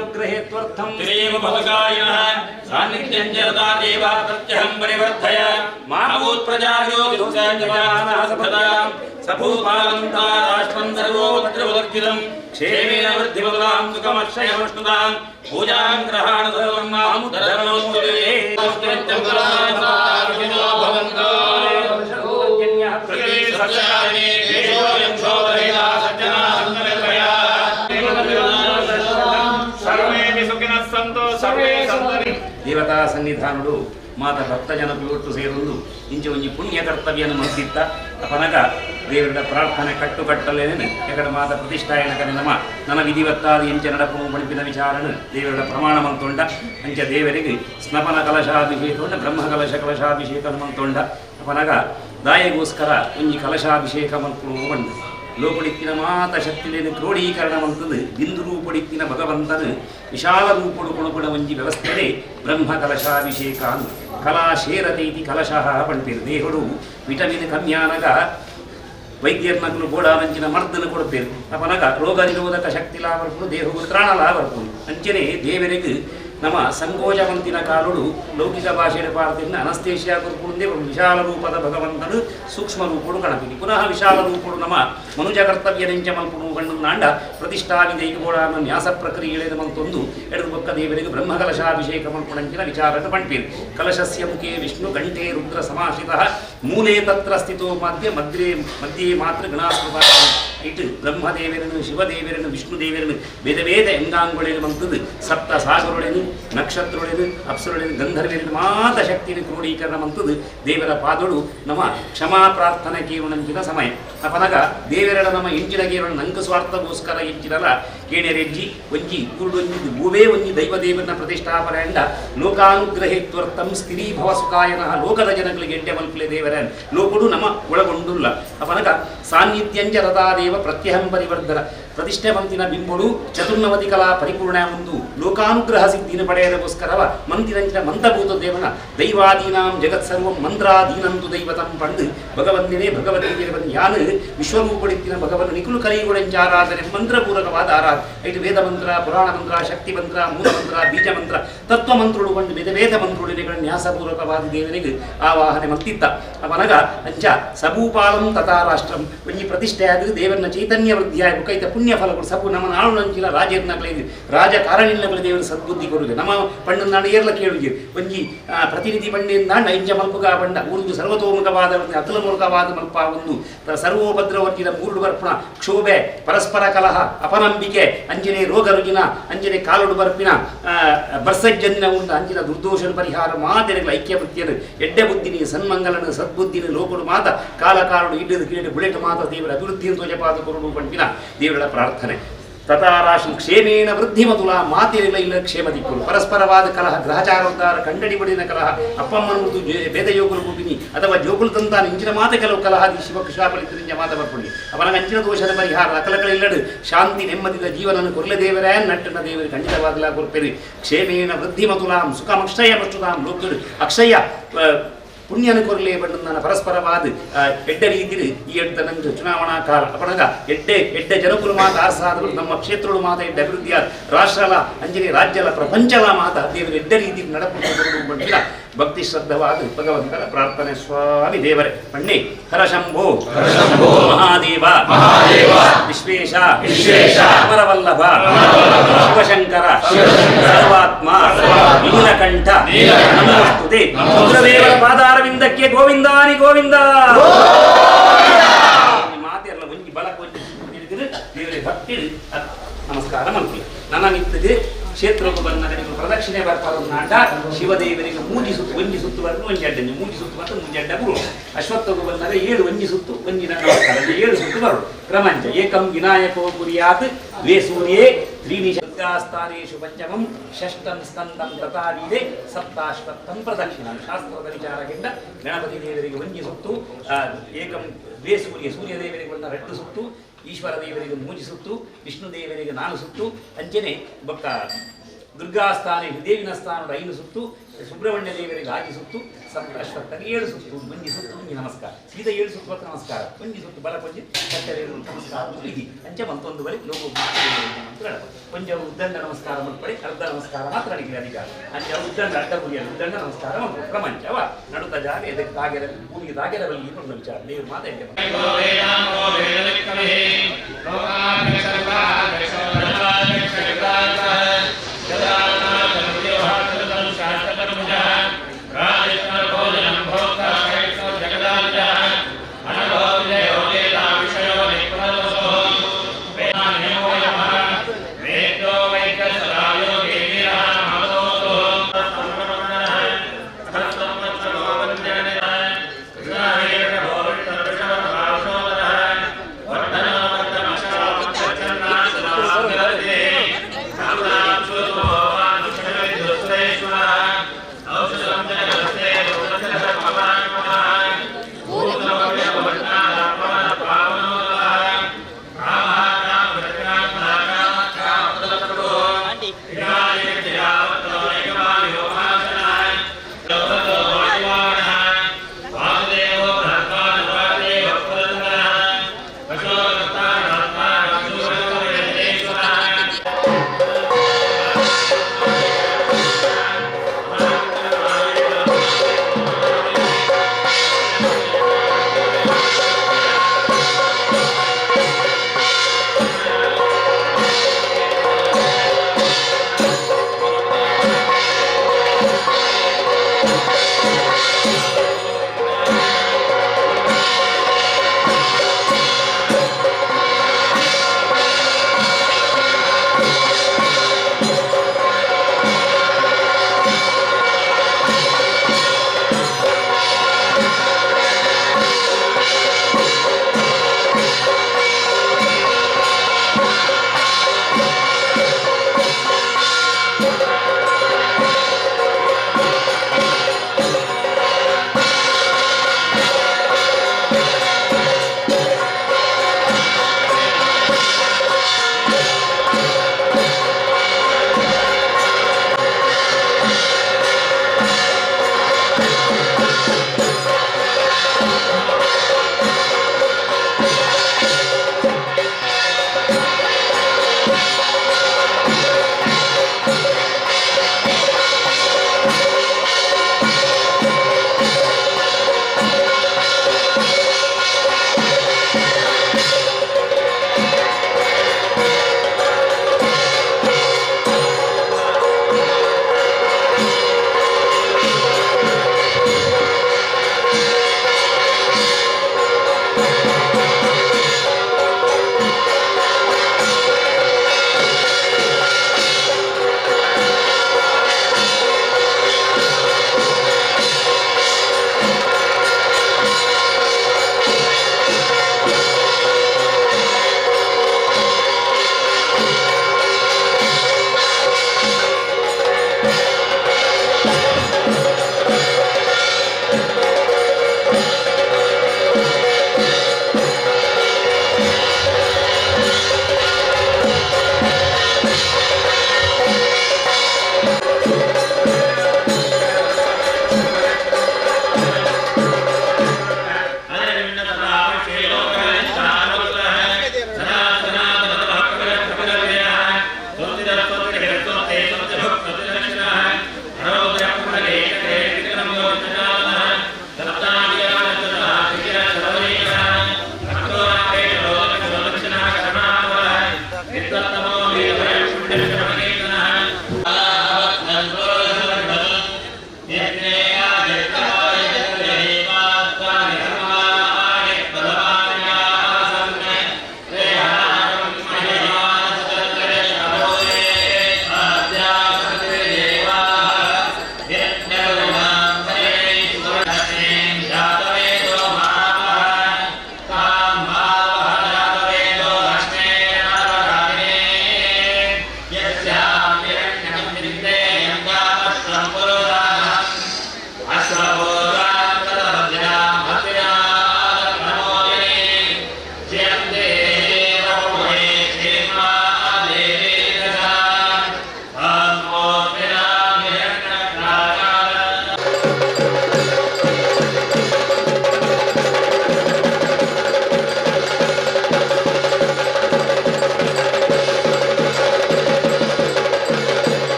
ಲೋಕಾನುಗ್ರಹೇತ್ವರ್ಥಂ ದೇವ ಭವಕಾಯಿನಃ ಸಾನ್ನಿಧ್ಯಂ ಜರತಾ ದೇವ ಪ್ರತ್ಯಹಂ ಪರಿವರ್ತಯ ಮಾಭೂತ್ ಪ್ರಜಾಯೋ ವಿದುಷಾಂ ಸಭೂಪಾಲಂತಾ ರಾಷ್ಟ್ರಂ ಸರ್ವೋಪದ್ರವರ್ಜಿತಂ ಕ್ಷೇಮೇಣ ವೃದ್ಧಿಮಲಾಂ ಸುಖಮಕ್ಷಯಮಷ್ಣುತಾಂ ಪೂಜಾಂ ಗ್ರಹಾಣ ಸರ್ವಂ ಮಾಮುದರನೋಸ್ತುತೆ ದೇವತಾ ಸನ್ನಿಧಾನುಡು ಮಾತ ಭಕ್ತ ಜನಕುಲು ಸೇರೊಂದು ಇಂಚ ಒಂಜಿ ಪುಣ್ಯ ಕರ್ತವ್ಯನ ಮಂತಿತ್ತ ಅಪನಗ ದೇವರ ಪ್ರಾರ್ಥನೆ ಕಟ್ಟುಕಟ್ಟಲೇನೆ ಎಕಡ ಮಾತ ಪ್ರತಿಷ್ಠಾಯನ ಕನೆ ನಮ ನನ ವಿಧಿವತ್ತಾದ ಇಂಚ ನಡಪು ಬಳಿಪಿನ ವಿಚಾರಣ ದೇವರ ಪ್ರಮಾಣ ಮಂತೊಂಡ ಅಂಚ ದೇವರಿಗೆ ಸ್ನಪನ ಕಲಶಾಭಿಷೇಕ ಬ್ರಹ್ಮ ಕಲಶ ಕಲಶಾಭಿಷೇಕ ಮಂತೊಂಡ ಅಪನಗ ದಾಯಗೋಸ್ಕರ ಒಂಜಿ ಕಲಶಾಭಿಷೇಕ ಮಂತ್ರು ಬಂಡು ಲೋಪಡಿತ್ತಿನ ಮಾತ ಶಕ್ತಿಲೇನು ಕ್ರೋಢೀಕರಣ ಮಂತದು ಬಿಂದು ರೂಪಡಿತ್ತಿನ ಭಗವಂತನು ವಿಶಾಲ ರೂಪಡು ಕೊಣಪುಣ ಒಂಜಿ ವ್ಯವಸ್ಥೆಡೆ ಬ್ರಹ್ಮ ಕಲಶಾಭಿಷೇಕ ಕಲಾ ಶೇರತೈತಿ ಕಲಶಃ ಪಂಪಿರು ದೇಹಡು ವಿಟಮಿನ್ ಕಮ್ಯಾನಗ ವೈದ್ಯರ್ನಕಲು ಗೋಡಾನಂಚಿನ ಮರ್ದನ್ನು ಕೊಡ್ಪೇರು ಅಪನಗ ರೋಗ ನಿರೋಧಕ ಶಕ್ತಿ ಲಾಭರ್ಪುಡು ದೇಹವು ತ್ರಾಣ ಲಾಭರ್ಪುಡು ಅಂಚನೆ ದೇವರಿಗೆ ನಮ್ಮ ಸಂಕೋಚವಂತಿನ ಕಾಲುಡು ಲೌಕಿಕ ಭಾಷೆಯ ಪಾರತಿನ ಅನಸ್ತೇಶಿಯಾ ಕೊರ್ಪುಂದೇ ವಿಶಾಲ ರೂಪದ ಭಗವಂತನು ಸೂಕ್ಷ್ಮ ರೂಪಡು ಕಣಪಿನಿ ಪುನಃ ವಿಶಾಲ ರೂಪಡು ನಮ್ಮ ಮನುಜ ಕರ್ತವ್ಯ ನೆಂಚ ಮಲ್ಪುಡು ಗಂಡು ನಾಂಡ ಪ್ರತಿಷ್ಠಾವಿದೈಕ ಗೋಡಾನ ನ್ಯಾಸ ಪ್ರಕ್ರಿಯೆಳೆದ ಮಂತೊಂದು ಎಡದು ಬೊಕ್ಕ ದೇವರಿಗೆ ಬ್ರಹ್ಮ ಕಲಶಾಭಿಷೇಕ ಮಲ್ಪುಣಂಚಿನ ವಿಚಾರನ್ನು ಪಂಪಿರು ಕಲಶಸ್ಯ ಮುಖೇ ವಿಷ್ಣು ಗಂಟೆ ರುದ್ರ ಸಮಾಶ್ರಿತಃ ಮೂಲೆ ತತ್ರ ಸ್ಥಿತೋ ಮಧ್ಯ ಮಧ್ಯೆ ಮಧ್ಯೆ ಮಾತ್ರ ಗಣಾಸ್ಮೃತ ಇಟ್ಟು ಬ್ರಹ್ಮದೇವರನು ಶಿವದೇವರನು ವಿಷ್ಣುದೇವರನು ಬೇರೆ ಬೇರೆ ಅಂಗಾಂಗೊಳೇನು ಬಂತದ್ದು ಸಪ್ತ ಸಾಗರೊಳೆನು ನಕ್ಷತ್ರೊಳೆನು ಅಪ್ಸರೊಳೆನು ಗಂಧರ್ವರನು ಮಾತ ಶಕ್ತಿಯನ್ನು ಕ್ರೋಢೀಕರಣ ಮಂತದ್ದು ದೇವರ ಪಾದೊಡು ನಮ್ಮ ಕ್ಷಮಾ ಪ್ರಾರ್ಥನೆ ಕೇವಣಂಚಿನ ಸಮಯ ಅಪನಗ ದೇವರಡ ನಮ್ಮ ಎಂಚಿನ ಕೇವಣ ನಂಕ ಸ್ವಾರ್ಥಗೋಸ್ಕರ ಎಂಚಿನಲ್ಲ ಕೇಣೆರೆಜ್ಜಿ ಒಂಜಿ ಕುರುಡೊಂಜಿ ಭೂವೇ ಒಂಜಿ ದೈವ ದೇವರನ್ನ ಪ್ರತಿಷ್ಠಾಪನೆ ಅಂಡ ಲೋಕಾನುಗ್ರಹೇತ್ವರ್ಥಂ ಸ್ಥಿರೀ ಭವ ಸುಖಾಯನಃ ಲೋಕದ ಜನಗಳಿಗೆ ಎಂಟೆ ಮಲ್ಪಲೆ ದೇವರ ಲೋಕಡು ನಮ್ಮ ಒಳಗೊಂಡುಲ್ಲ ಅಪನಗ ಸಾನ್ನಿಧ್ಯಂಚ ರಥಾದೇವ ಪ್ರತ್ಯಹಂ ಪರಿವರ್ಧನ ಪ್ರತಿಷ್ಠೆ ಮಂತಿನ ಬಿಂಬುಡು ಚತುರ್ನವತಿ ಕಲಾ ಪರಿಪೂರ್ಣ ಒಂದು ಲೋಕಾನುಗ್ರಹ ಸಿದ್ಧಿನ ಪಡೆಯದಕ್ಕೋಸ್ಕರವ ಮಂತಿನಂಚಿನ ಮಂತ್ರಭೂತ ದೇವನ ದೈವಾದೀನಾಂ ಜಗತ್ಸರ್ವಂ ಮಂತ್ರಾಧೀನಂತು ದೈವತಂ ಪಂಡು ಭಗವಂತನೇ ಭಗವದ್ಗೀತೆ ಬಂದು ಯಾನು ವಿಶ್ವರೂಪಡಿತ್ತಿನ ಭಗವನ್ ನಿಕುಲು ಕಲಿಯುಗಳೆಂಚಾರಾಧನೆ ಮಂತ್ರಪೂರಕವಾದ ಆರಾಧನೆ ಇటు ವೇದ ಮಂತ್ರ ಪುರಾಣ ಮಂತ್ರ ಶಕ್ತಿ ಮಂತ್ರ ಮೂಲ ಮಂತ್ರ ಬೀಜ ಮಂತ್ರ ತತ್ವ ಮಂತ್ರುಳು ಬಂದು ವೇದ ವೇದ ಮಂತ್ರುಳಿಗಳ ನ್ಯಾಸಪೂರ್ವಕವಾದ ದೇವನಿಗೆ ಆವಾಹನೆ ಮಂತಿತ್ತ ಅವನಗ ಅಂಚ ಸಭೂಪಾಲಂ ತಥಾ ರಾಷ್ಟ್ರಂ ಒಂಜಿ ಪ್ರತಿಷ್ಠೆ ಆದ ದೇವನ ಚೈತನ್ಯ ವೃದ್ಧಿಯಾಗಿ ಕೈತ ಪುಣ್ಯ ಫಲಗಳು ಸಬು ನಮ್ಮ ನಾಳು ನಂಚಿನ ರಾಜರ್ನಗಳೇ ರಾಜಕಾರಣಿನಗಳ ದೇವರ ಸದ್ಬುದ್ಧಿ ಕೊಡುಗೆ ನಮ್ಮ ಪಣ್ಣು ನಾಡು ಏರ್ಲ ಕೇಳುಗೆ ಒಂಜಿ ಪ್ರತಿನಿಧಿ ಪಂಡಿಂದ ಇಂಚ ಮಲ್ಪುಗ ಬಂಡ ಊರುದು ಸರ್ವತೋಮುಖವಾದ ಅತುಲಮೂಲಕವಾದ ಮಲ್ಪ ಒಂದು ಸರ್ವೋಪದ್ರವರ್ಜಿನ ಮೂರುಡು ಬರ್ಪಣ ಕ್ಷೋಭೆ ಪರಸ್ಪರ ಕಲಹ ಅಪನಂಬಿಕೆ ಅಂಜನೆ ರೋಗ ರುಜಿನ ಅಂಜನೆ ಕಾಲುಡು ಬರ್ಪಿನ ಬರ್ಸಜ್ಜಂದಿನ ಉಂಡ ಅಂಜಿನ ದುರ್ದೋಷನ ಪರಿಹಾರ ಮಾತೆರೆಗಳ ಐಕ್ಯ ಬುದ್ಧಿಯನ್ನು ಎಡ್ಡೆ ಬುದ್ಧಿನಿ ಸನ್ಮಂಗಲನ ಸದ್ಬುದ್ಧಿನ ಲೋಕಡು ಮಾತ ಕಾಲ ಕಾಲುಡು ಇಡ್ಡದು ಕೀಡು ಬುಲೆಟ್ ಮಾತ ದೇವರ ಅಭಿವೃದ್ಧಿಯನ್ನು ಧ್ವಜಪಾದ ಕೊರಡು ಪಂಪಿನ ದೇವರ ಪ್ರಾರ್ಥನೆ ತಥಾರಾಶಿ ಕ್ಷೇಮೇಣ ವೃದ್ಧಿ ಮತುಲ ಮಾತಿರಲಿಲ್ಲ ಇಲ್ಲ ಕ್ಷೇಮ ದಿಕ್ಕುಲು ಪರಸ್ಪರವಾದ ಕಲಹ ಗ್ರಹಚಾರೋದ್ಧಾರ ಕಂಡಡಿ ಬಡಿನ ಕಲಹ ಅಪ್ಪಮ್ಮನ ಭೇದಯೋಗುಲು ಗುಪಿನಿ ಅಥವಾ ಜೋಗುಲು ತಂತಾನ ಇಂಚಿನ ಮಾತೆ ಕೆಲವು ಕಲಹಾದಿ ಶಿವ ಕೃಷಾಪಲಿತರಿಂದ ಮಾತ ಬರ್ಪುಂಡಿ ಅವನ ಅಂಚಿನ ದೋಷದ ಪರಿಹಾರ ಅಕಲಕಲಿಲ್ಲಡು ಶಾಂತಿ ನೆಮ್ಮದಿದ ಜೀವನನ್ನು ಕೊರ್ಲೆ ದೇವರೇ ನಟ್ಟನ ದೇವರು ಖಂಡಿತವಾಗಲ ಕೊರ್ಪೆರು ಕ್ಷೇಮೇಣ ವೃದ್ಧಿ ಮತುಲಾಂ ಸುಖಮಕ್ಷಯ ಮಷ್ಟುತಾಂ ಲೋಕಡು ಅಕ್ಷಯ ಪುಣ್ಯನ ಕೊರಲೆ ಬಣ್ಣ ಪರಸ್ಪರವಾದ ಎಡ್ಡ ರೀತಿಲಿ ಈ ಎಡ್ಡ ನಂಗೆ ಚುನಾವಣಾ ಕಾಲ ಅಪನಗ ಎಡ್ಡೆ ಎಡ್ಡೆ ಜನಕುಲು ಮಾತ ಆರ್ಸಾದವರು ನಮ್ಮ ಕ್ಷೇತ್ರಗಳು ಮಾತ ಎಡ್ಡೆ ಅಭಿವೃದ್ಧಿಯ ರಾಷ್ಟ್ರಲ ಅಂಜನೆ ರಾಜ್ಯಲ ಪ್ರಪಂಚಲ ಮಾತ ದೇವರ ಎಡ್ಡ ರೀತಿ ನಡಪು ಬಂದಿಲ್ಲ ಭಕ್ತಿ ಶ್ರದ್ಧವಾದ ಭಗವಂತನ ಪ್ರಾರ್ಥನೆ ಸ್ವಾಮಿ ದೇವರೇ ಬಣ್ಣೆ ಹರಶಂಭೋ ಮಹಾದೇವ ವಿಶ್ವೇಶ ವಿಶ್ವೇಶ ಅಮರವಲ್ಲಭ ಶಿವಶಂಕರ ಸರ್ವಾತ್ಮ ನೀಲಕಂಠ ನಮೋಸ್ತುತೆ ರುದ್ರದೇವರ ಪಾದಾರವಿಂದಕ್ಕೆ ಗೋವಿಂದಾನಿ ಗೋವಿಂದ ಮಾತೆಲ್ಲ ಒಂಜಿ ಬಲಕ್ಕೆ ಒಂಜಿ ಹಿಡಿದಿರು ದೇವರಿಗೆ ಭಕ್ತಿ ನಮಸ್ಕಾರ ಮಾಡ್ತೀವಿ ನನ್ನ ನಿಂತಿದೆ ಕ್ಷೇತ್ರಕ್ಕೆ ಬಂದ ನೀವು ಪ್ರದಕ್ಷಿಣೆ ಬರ್ಪಾರು ನಾಟ ಶಿವದೇವರಿಗೆ ಮೂಜಿ ಸುತ್ತು ಒಂಜಿ ಸುತ್ತು ಬರ್ದು ಒಂಜಿ ಅಡ್ಡ ಮೂಜಿ ಸುತ್ತು ಮತ್ತು ಮೂಜಿ ಅಡ್ಡ ಗುರು ಅಶ್ವತ್ಥకు ಬಂದಾಗ 7 ಒಂಜಿ ಸುತ್ತು ಒಂಜಿ ನಮಸ್ಕಾರ 7 ಸುತ್ತು ಬರು ಕ್ರಮಂಚ ಏಕಂ ವಿನಾಯಕೋ ಕುರ್ಯಾತ್ ದ್ವೇ ಸೂರ್ಯೇ ತ್ರೀಣಿ ದುರ್ಗಾಸ್ಥಾನೇಷು ಪಂಚಮಂ ಷಷ್ಟಂ ಸ್ಕಂದಂ ತಥಾ ವೀರೆ ಸಪ್ತಾಶ್ವತ್ಥಂ ಪ್ರದಕ್ಷಿಣಂ ಶಾಸ್ತ್ರದ ವಿಚಾರದಿಂದ ಗಣಪತಿ ದೇವರಿಗೆ ಒಂಜಿ ಸುತ್ತು ಏಕಂ ದ್ವೇ ಸೂರ್ಯ ಸೂರ್ಯದೇವರಿಗೆ ಒಂದು 2 ಸುತ್ತು ಈಶ್ವರ ದೇವರಿಗೆ ಮೂಜಿ ಸುತ್ತು ವಿಷ್ಣು ದೇವರಿಗೆ 4 ಸುತ್ತು ಅಂಚನೆ ಬೊಕ್ಕ ದುರ್ಗಾಸ್ಥಾನ ದೇವಿನ ಸ್ಥಾನ 5 ಸುತ್ತು, ಸುಬ್ರಹ್ಮಣ್ಯ ದೇವರಿಗೆ 6 ಸುತ್ತು, ಅಶ್ವತ್ಥಗೆ 7 ಸುತ್ತು, ಒಂಜಿ ಸುತ್ತು ಒಂಜಿ ನಮಸ್ಕಾರ, ಸೀದಾ 7 ಸುತ್ತು ಹತ್ತು ನಮಸ್ಕಾರ, ಒಂಜಿ ಸುತ್ತು ಬಲ ಕೊಂಜಿ ಕಟ್ಟರೆ ನಮಸ್ಕಾರ ಇದಿ ಅಂಚೆ ಮಂತೊಂದು ಬಳಿ ಲೋಕ ಅಂತ ಹೇಳಬಹುದು. ಕೊಂಚ ಉದ್ದಂಡ ನಮಸ್ಕಾರ ಮಲ್ಪಡಿ, ಅರ್ಧ ನಮಸ್ಕಾರ ಮಾತ್ರ ಅಡಿಗೆ ಅಧಿಕಾರ. ಅಂಚೆ ಉದ್ದಂಡ ಅಡ್ಡ ಗುರಿಯಲ್ಲಿ ಉದ್ದಂಡ ನಮಸ್ಕಾರ ಮಲ್ಪ ಪ್ರಪಂಚವ ನಡುತ್ತ ಜಾಗ ಎದಕ್ಕೆ ತಾಗೆರ ಭೂಮಿಗೆ ತಾಗೆರ ಬಲ್ಲಿ ಒಂದು ವಿಚಾರ ದೇವರು ಮಾತಾಡ್ತೇವೆ.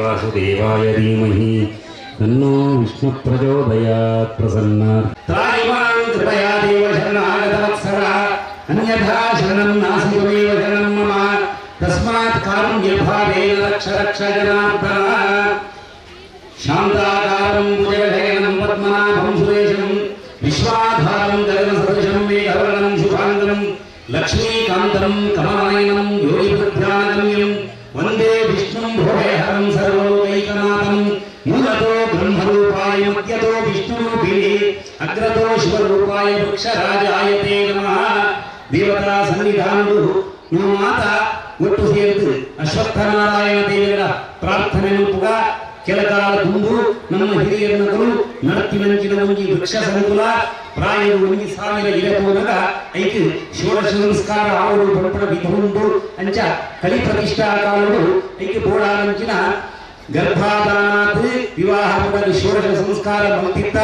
वासुदेवाय धीमहि तन्नो विष्णुः प्रचोदयात्. प्रसन्न त्रायिमां कृपया देव शरणागतवत्सलः अन्यथा शरणं नास्ति त्वमेव शरणं मम तस्मात् कारुण्यभावेन रक्ष रक्ष जनार्दन. शान्ताकारं भुजगशयनं पद्मनाभं सुरेशं विश्वाधारं गगनसदृशं मेघवर्णं शुभाङ्गं लक्ष्मीकान्तं कमलनयनं योगिवृद्ध्यानगम्यं वन्दे विष्णुं भोगहरं सर्वलोकैकनाथं. मूलतो ब्रह्मरूपाय मध्यतो विष्णुरूपिणे अग्रतो शिवरूपाय वृक्षराजाय ते नमः. ದೇವತಾ ಸನ್ನಿಧಾನರು ನಮ್ಮ ಮಾತ ಒಟ್ಟು ಸೇರಿದು ಅಶ್ವತ್ಥನಾರಾಯಣ ದೇವರ ಪ್ರಾರ್ಥನೆ ಮಲ್ಪುಗ. ಕೆಲಕಾಲ ದುಂಬು ನಮ್ಮ ಹಿರಿಯರನಗರು ನಡತಿನಂಚಿನ ಒಂಜಿ ವೃಕ್ಷ ಸಂಕುಲ ಪ್ರಾಯ 1000 ಇರೆ ತೋನಗ ಐಕ್ ಷೋಡಶ ಸಂಸ್ಕಾರ ಆವಡು ಪಂಪಣ ವಿಧ ಉಂಡು. ಅಂಚ ಕಲಿ ಪ್ರತಿಷ್ಠಾ ಕಾಲಡು ಐಕ್ ಬೋಡಾನಂಚಿನ ಗರ್ಭಾಧಾನಾತ್ ವಿವಾಹ ಪದ ಷೋಡಶ ಸಂಸ್ಕಾರ ಮಲ್ತಿತ್ತ.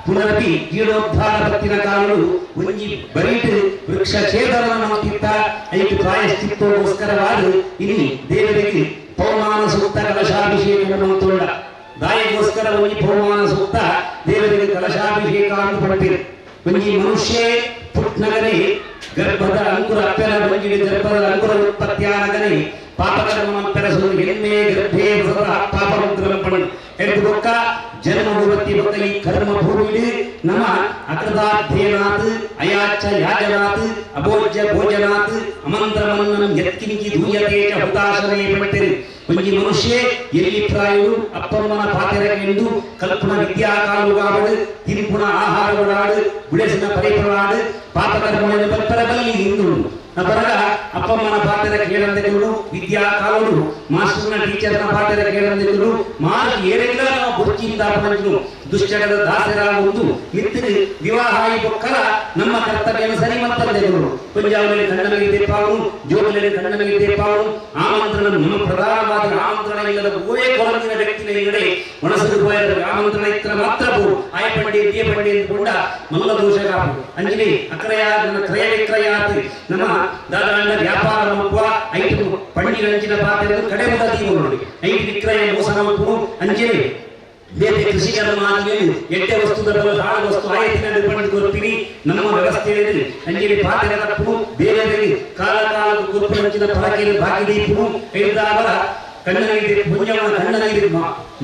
ಪುನರಪಿ ಜೀರ್ಣೋದ್ಧಾರ ಪತ್ತಿನ ಕಾಲಡು ಒಂಜಿ ಬರೀಟ್ ವೃಕ್ಷ ಛೇದನ ಮಲ್ತಿತ್ತ. ಐಕ್ ಪ್ರಾಯಶ್ಚಿತ್ತೋಸ್ಕರವಾದ ಇನಿ ದೇವರಿಗೆ ಪೌಮಾನ ಸೂಕ್ತ ಕಲಶಾಭಿಷೇಕ ಮಲ್ತೊಂಡ. ದಾಯಿಗೋಸ್ಕರ ಒಂಜಿ ಪೌಮಾನ ಸೂಕ್ತ ದೇವರಿಗೆ ಕಲಶಾಭಿಷೇಕ ಅಂತ ಪಡ್ತೀರಿ. ಒಂಜಿ ಮನುಷ್ಯ ಪುಟ್ನಗನೆ ಗರ್ಭದ ಅಂಕುರ ಅಪ್ಪೆನ ಬಂಜಿಡಿ ಗರ್ಭದ ಅಂಕುರ ಉತ್ಪತ್ತಿಯಾನಗನೆ ಪಾಪಕರ್ಮ ಪೆರಸು ಎನ್ನೇ ಗರ್ಭೇ ವಸತ ಪಾಪಮುಗ್ರಂ ಪಣ್ ಎದ್ದು ಬೊಕ್ಕ ಜನ್ಮ ಭೂವತ್ತಿ ಬೊಕ್ಕ ಈ ಕರ್ಮ ಭೂಮಿಡು ನಮ ಅಕೃತಾಧ್ಯಯನಾತ್ ಅಯಾಚ ಯಾಜನಾತ್ ಅಭೋಜ್ಯ ಭೋಜನಾತ್ ಅಮಂತ್ರಮನ್ನಂ ಯತ್ಕಿಂಚಿ ಧೂಯತೆ ಚ ಹುತಾಶನೇ ಪಂಡಿರು. ಒಂಜಿ ಮನುಷ್ಯ ಎಲ್ಲಿ ಪ್ರಾಯವು ಅಪ್ಪಮ್ಮನ ಪಾತೆರಗೆಂದು ಕಲ್ಪನ ವಿದ್ಯಾಕಾಲುಗಾವಡು ತಿನ್ಪುಣ ಆಹಾರಗಳಾಡು ಬಿಡಿಸಿನ ಪರಿಪರಾಡು ಪಾಪಕರ್ಮಗಳನ್ನು ಬಲ್ಪರ ಬಲ್ಲಿ ಹಿಂದುಂಡು. ಅಪರಗ ಅಪ್ಪಮ್ಮನ ಪಾತೆರ ಕೇಳಂದೆಗಳು ವಿದ್ಯಾಕಾಲುಡು ಮಾಸ್ಟರ್ನ ಟೀಚರ್ನ ಪಾತೆರ ಕೇಳಂದೆಗಳು ಮಾರ್ಗ ಏರೆಲ್ಲ ನಾವು ಬುರ್ಚಿಂದ ಪಂಚನು ದುಶ್ಚಟದ ದಾಸರ ಒಂದು ಮಿತ್ರ ವಿವಾಹ ಬೊಕ್ಕಲ ನಮ್ಮ ಕರ್ತವ್ಯ ಸರಿ ಮತ್ತಂದೆಗಳು ಪಂಜಾಬಲ್ಲಿ ಕಣ್ಣನಲ್ಲಿ ದೇಪಾವನು ಜೋಗಲಲ್ಲಿ ಕಣ್ಣನಲ್ಲಿ ದೇಪಾವನು ಆಮಂತ್ರಣ ನಮ್ಮ ಪ್ರಧಾನವಾದ ಆಮಂತ್ರಣ ಇಲ್ಲದ ಓವೇ ಕೊರಂದಿನ ವ್ಯಕ್ತಿನ ಇಲ್ಲದೆ ಒಣಸದು ಪೋಯರ ಆಮಂತ್ರಣ ಇತ್ರ ಮಾತ್ರ ಪೋ ಆಯ ಪಂಡಿ ಬಿಯ ಪಂಡಿ ಎಂದುಕೊಂಡ ಮಲ್ಲ ದೋಷ ಕಾಪು ಅಂಜಲಿ ಅಕ್ರಯ ನನ್ನ ಕ್ರಯ ವಿಕ್ರಯಾತ್ ನಮ್ಮ ದಾದಾಂಡ ವ್ಯಾಪಾರ ಮಕ್ಕುವ ಐದು ಪಂಡಿ ನಂಚಿನ ಪಾತ್ರೆ ಕಡೆ ಮುದ ನೋಡಿ ಐದು ವಿಕ್ರಯ ಮೋಸ ಮಕ್ಕಳು ಅಂಜಲಿ ಬೇರೆ ಕೃಷಿ ಕರ್ಮ ಆದ್ಮೇಲೆ ಎಡ್ಡೆ ವಸ್ತುದ ಬಲ ಹಾಳು ವಸ್ತು ಆಯತಿನ ಪಂಡು ಕೊರ್ಪಿನಿ ನಮ್ಮ ವ್ಯವಸ್ಥೆಯಲ್ಲಿ ಅಂಜಲಿ ಪಾತ್ರೆ ತಪ್ಪು ಬೇರೆ ಬೇರೆ ಕಾಲ ಕಾಲ ಕೊರ್ಪು ನಂಚಿನ ಫಲಕೆಯಲ್ಲಿ ಬಾಕಿ ದೀಪು ಐದಾವರ ಕಣ್ಣನೀರು ಪುಂಜವನ ಕಣ್ಣನೀರು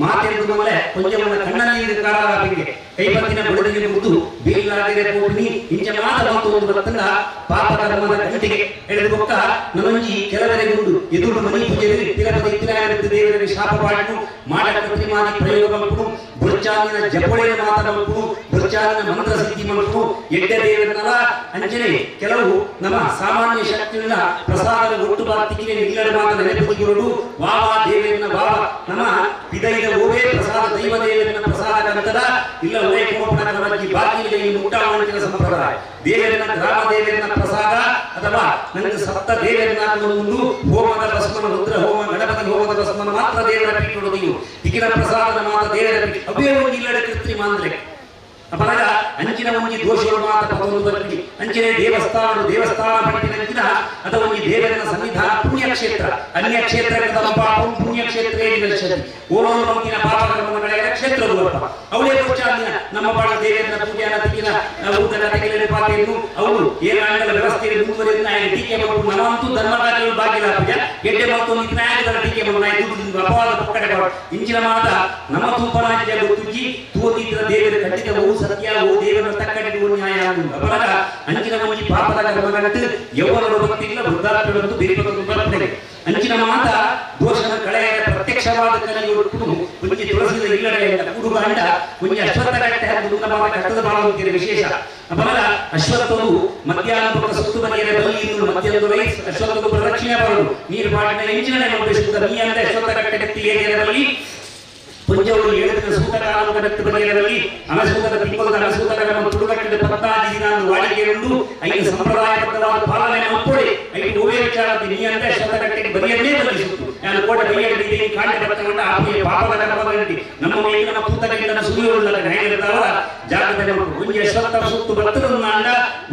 ಮಾತೆಂದು ಮಲೆ ಪುಂಜವನ ಕಣ್ಣನೀರು ಕಾಲಾಪಿಗೆ ಕೈಪತ್ತಿನ ಬುಡದಿಗೆ ಮುದ್ದು ಬೀಲಾಗಿರೆ ಪೋಪಿನಿ ಇಂಚ ಮಾತ ಮತ್ತು ಒಂದು ಬತ್ತಂದ ಪಾಪ ಕರ್ಮದ ಗಂಟಿಗೆ ಎಳೆದು ಬೊಕ್ಕ ನಮಂಜಿ ಕೆಲವರೆ ಗುಂಡು ಎದುರು ಮನಿ ಪೂಜೆ ತಿಲಪದ ಇತ್ತಿಲಾಗಿರುತ್ತೆ ದೇವರಿಗೆ ಶಾಪ ಪಾಟು ಮಾಟ ಕೃತ್ರಿಮಾದಿ ಪ್ರಯೋಗ ಮಲ್ಪು ಬುರ್ಚಾಲಿನ ಜಪೊಳೆಯ ಮಾತ ಮಲ್ಪು ಬುರ್ಚಾಲಿನ ಮಂತ್ರ ಸಿದ್ಧಿ ಮಲ್ಪು ಎಡ್ಡೆ ದೇವರನಲ ಅಂಜನೆ ಕೆಲವು ನಮ್ಮ ಸಾಮಾನ್ಯ ಶಕ್ತಿಗಳ ಪ್ರಸಾದ ಒಟ್ಟು ಬಾತಿಗೆ ಇಲ್ಲದ ಮಾತ ನೆನಪುಗಿರುಡು ವಾವ ದೇವರನ್ನ ವಾವ ನಮ್ಮ ಪಿದೈದ ಓವೇ ಪ್ರಸಾದ ದೈವ ದೇವರನ್ನ ಪ್ರಸಾದ ಕಂತದ ಇಲ್ಲ ಒಳ್ಳೆ ಕೋಪನ ಕರವಜ್ಜಿ ಬಾಕಿ ಈ ಮುಟ್ಟಾವಣಿನ ಸಂಪ್ರದಾಯ ದೇವರನ್ನ ಗ್ರಾಮ ದೇವರನ್ನ ಪ್ರಸಾದ ಅಥವಾ ನನಗೆ ಸಪ್ತ ದೇವರನ್ನ ಒಂದು ಹೋಮದ ಭಸ್ಮನ ರುದ್ರ ಹೋಮ ಗಣಪತಿ ಹೋಮದ ಭಸ್ಮನ ಮಾತ್ರ ದೇವರ ಪೀಠ ತಿಕ್ಕಿನ ಪ್ರಸಾದದ ಮಾತ್ರ ದೇವರ ಪೀಠ ಅವೇ ಒಂದು ಇಲ್ಲದ ಕೃತ್ರಿಮ ಅಂದ್ರೆ ಅಪರಾಗ ಅಂಚಿನ ಒಂಜಿ ದೋಷಗಳು ಮಾತ್ರ ಪತ್ತೊಂದು ಬರ್ತಿ ಅಂಚಿನ ದೇವಸ್ಥಾನ ದೇವಸ್ಥಾನ ಪಟ್ಟಿನ ಅಂಚಿನ ಅಥವಾ ಒಂಜಿ ದೇವರನ ಸನ್ನಿಧಾನ ಪುಣ್ಯಕ್ಷೇತ್ರ ಅನ್ಯಕ್ಷೇತ್ರ ಪಾಪಂ ಪುಣ್ಯಕ್ಷೇತ್ರೇ ನಿದರ್ಶತಿ ಓನೋ ಮಂಕಿನ ಪಾಪ ಕರ್ಮಗಳ ಕ್ಷೇತ್ರ ರೂಪ ಅವಳೇ ದೋಷಾದಿನ ನಮ್ಮ ಬಾಳ ದೇವರನ ಪೂಜೆನ ತಿಕ್ಕಿನ ಊಟದ ತೆಗೆಲೆ ಪಾತೆಯನ್ನು ಅವರು ಏನಾಗಲ್ಲ ವ್ಯವಸ್ಥೆಯಲ್ಲಿ ಮುಂದುವರೆದ ನಾಯಕ ಟೀಕೆ ಮಾಡು ನಮ್ಮಂತೂ ಧರ್ಮ ಕಾರ್ಯಗಳು ಬಾಗಿಲ ಪೂಜೆ ಎಡ್ಡೆ ಮತ್ತು ಒಂದು ನಾಯಕರ ಟೀಕೆ ಮಾಡು ನಾಯಕ ದುಡ್ಡು ಅಪವಾದ ಪಕ್ಕಡೆ ಮಾಡು ಇಂಚಿನ ಮಾತ ನಮ್ಮ ತೂಪನಾಜ್ಯ ಗೊತ್ತುಜ್ಜಿ ತೂತಿದ್ರ ದೇವರ ಖಂಡಿತ ಓ ಸತ್ಯ ಓ ದೇವರ ತಕ್ಕಡಿ ಓ ನ್ಯಾಯ ಅಪರಾಗ ಅಂಚಿನ ಒಂಜಿ ಪಾಪದ ಕರ್ಮಗಟ್ಟು ಯೌವನದ ಭಕ್ತಿಲ್ಲ ವೃದ್ಧಾಪ್ಯವಂತೂ ಬೇರೆ ಬರ್ತದೆ ಅಂಚಿನ ಮಾತ ದೋಷದ ಕಳೆಯ ಪ್ರತ್ಯಕ್ಷವಾದ ಕಲೆಗೆ ಒಟ್ಟು ಒಂಜಿ ತುಳಸಿದ ಇಲ್ಲಡೆ ಕೂಡುಗಂಡ ಒಂಜಿ ಅಶ್ವತ್ಥ ಕಟ್ಟೆ ಹಾಕಿ ಕಟ್ಟದ ಬಾಳುತ್ತೀರಿ ವಿಶೇಷ ಅಪರಾಗ ಅಶ್ವತ್ಥವು ಮಧ್ಯಾಹ್ನ ಪಕ್ಕ ಸುತ್ತು ಬಗೆಯ ಬಲ್ಲಿ ಮಧ್ಯಾಹ್ನದ ಅಶ್ವತ್ಥವು ಪ್ರದಕ್ಷಿಣೆ ಬರಲು ನೀರು ಪಾಟಿನ ಇಂಚಿನ ಶುದ್ಧ ನೀ ಅಂದ್ರೆ ಅಶ್ವತ್ಥ ಕಟ್ಟೆ ಕಟ್ಟಿ ಏರಿಯಾದಲ್ಲಿ ಪುಂಜವರು ಏಳುತ್ತಿನ ಸೂತಕಾಲದ ಬೆತ್ತ ಬಗೆಯರಲ್ಲಿ ಅನಸೂತದ ತಿಂಗಳ ಅನಸೂತಕರನ್ನು ತುಡುಗಟ್ಟಿದ ಪತ್ತಾದಿ ದಿನ ವಾಡಿಕೆಯುಂಡು ಐದು ಸಂಪ್ರದಾಯಬದ್ಧವಾದ ಪಾಲನೆ ಮಕ್ಕಳಿ ಐದು ಓವೇ ವಿಚಾರ ನೀ ಅಂದ್ರೆ ಅಶ್ವತ್ಥ ಕಟ್ಟೆಗೆ ಬದಿಯನ್ನೇ ಬದಲಿಸುತ್ತು ನಾನು ಕೋಟೆ ಬೈಯಡಿದ್ದೀನಿ ಕಾಂಡ ಬರ್ತಕೊಂಡ ಆಪಿಯ ಪಾಪದ ಕರ್ಮದಲ್ಲಿ ನಮ್ಮ ಮೇಲಿನ ತೂತಗಳಿಂದ ಸುಳಿಯುವುದಲ್ಲ ನ್ಯಾಯವಿದ್ದಾವ ಜಾಗೃತ ಒಂಜಿ ಅಶ್ವತ್ಥ ಸುತ್ತು ಬರ್ತದನ್ನಾಂಡ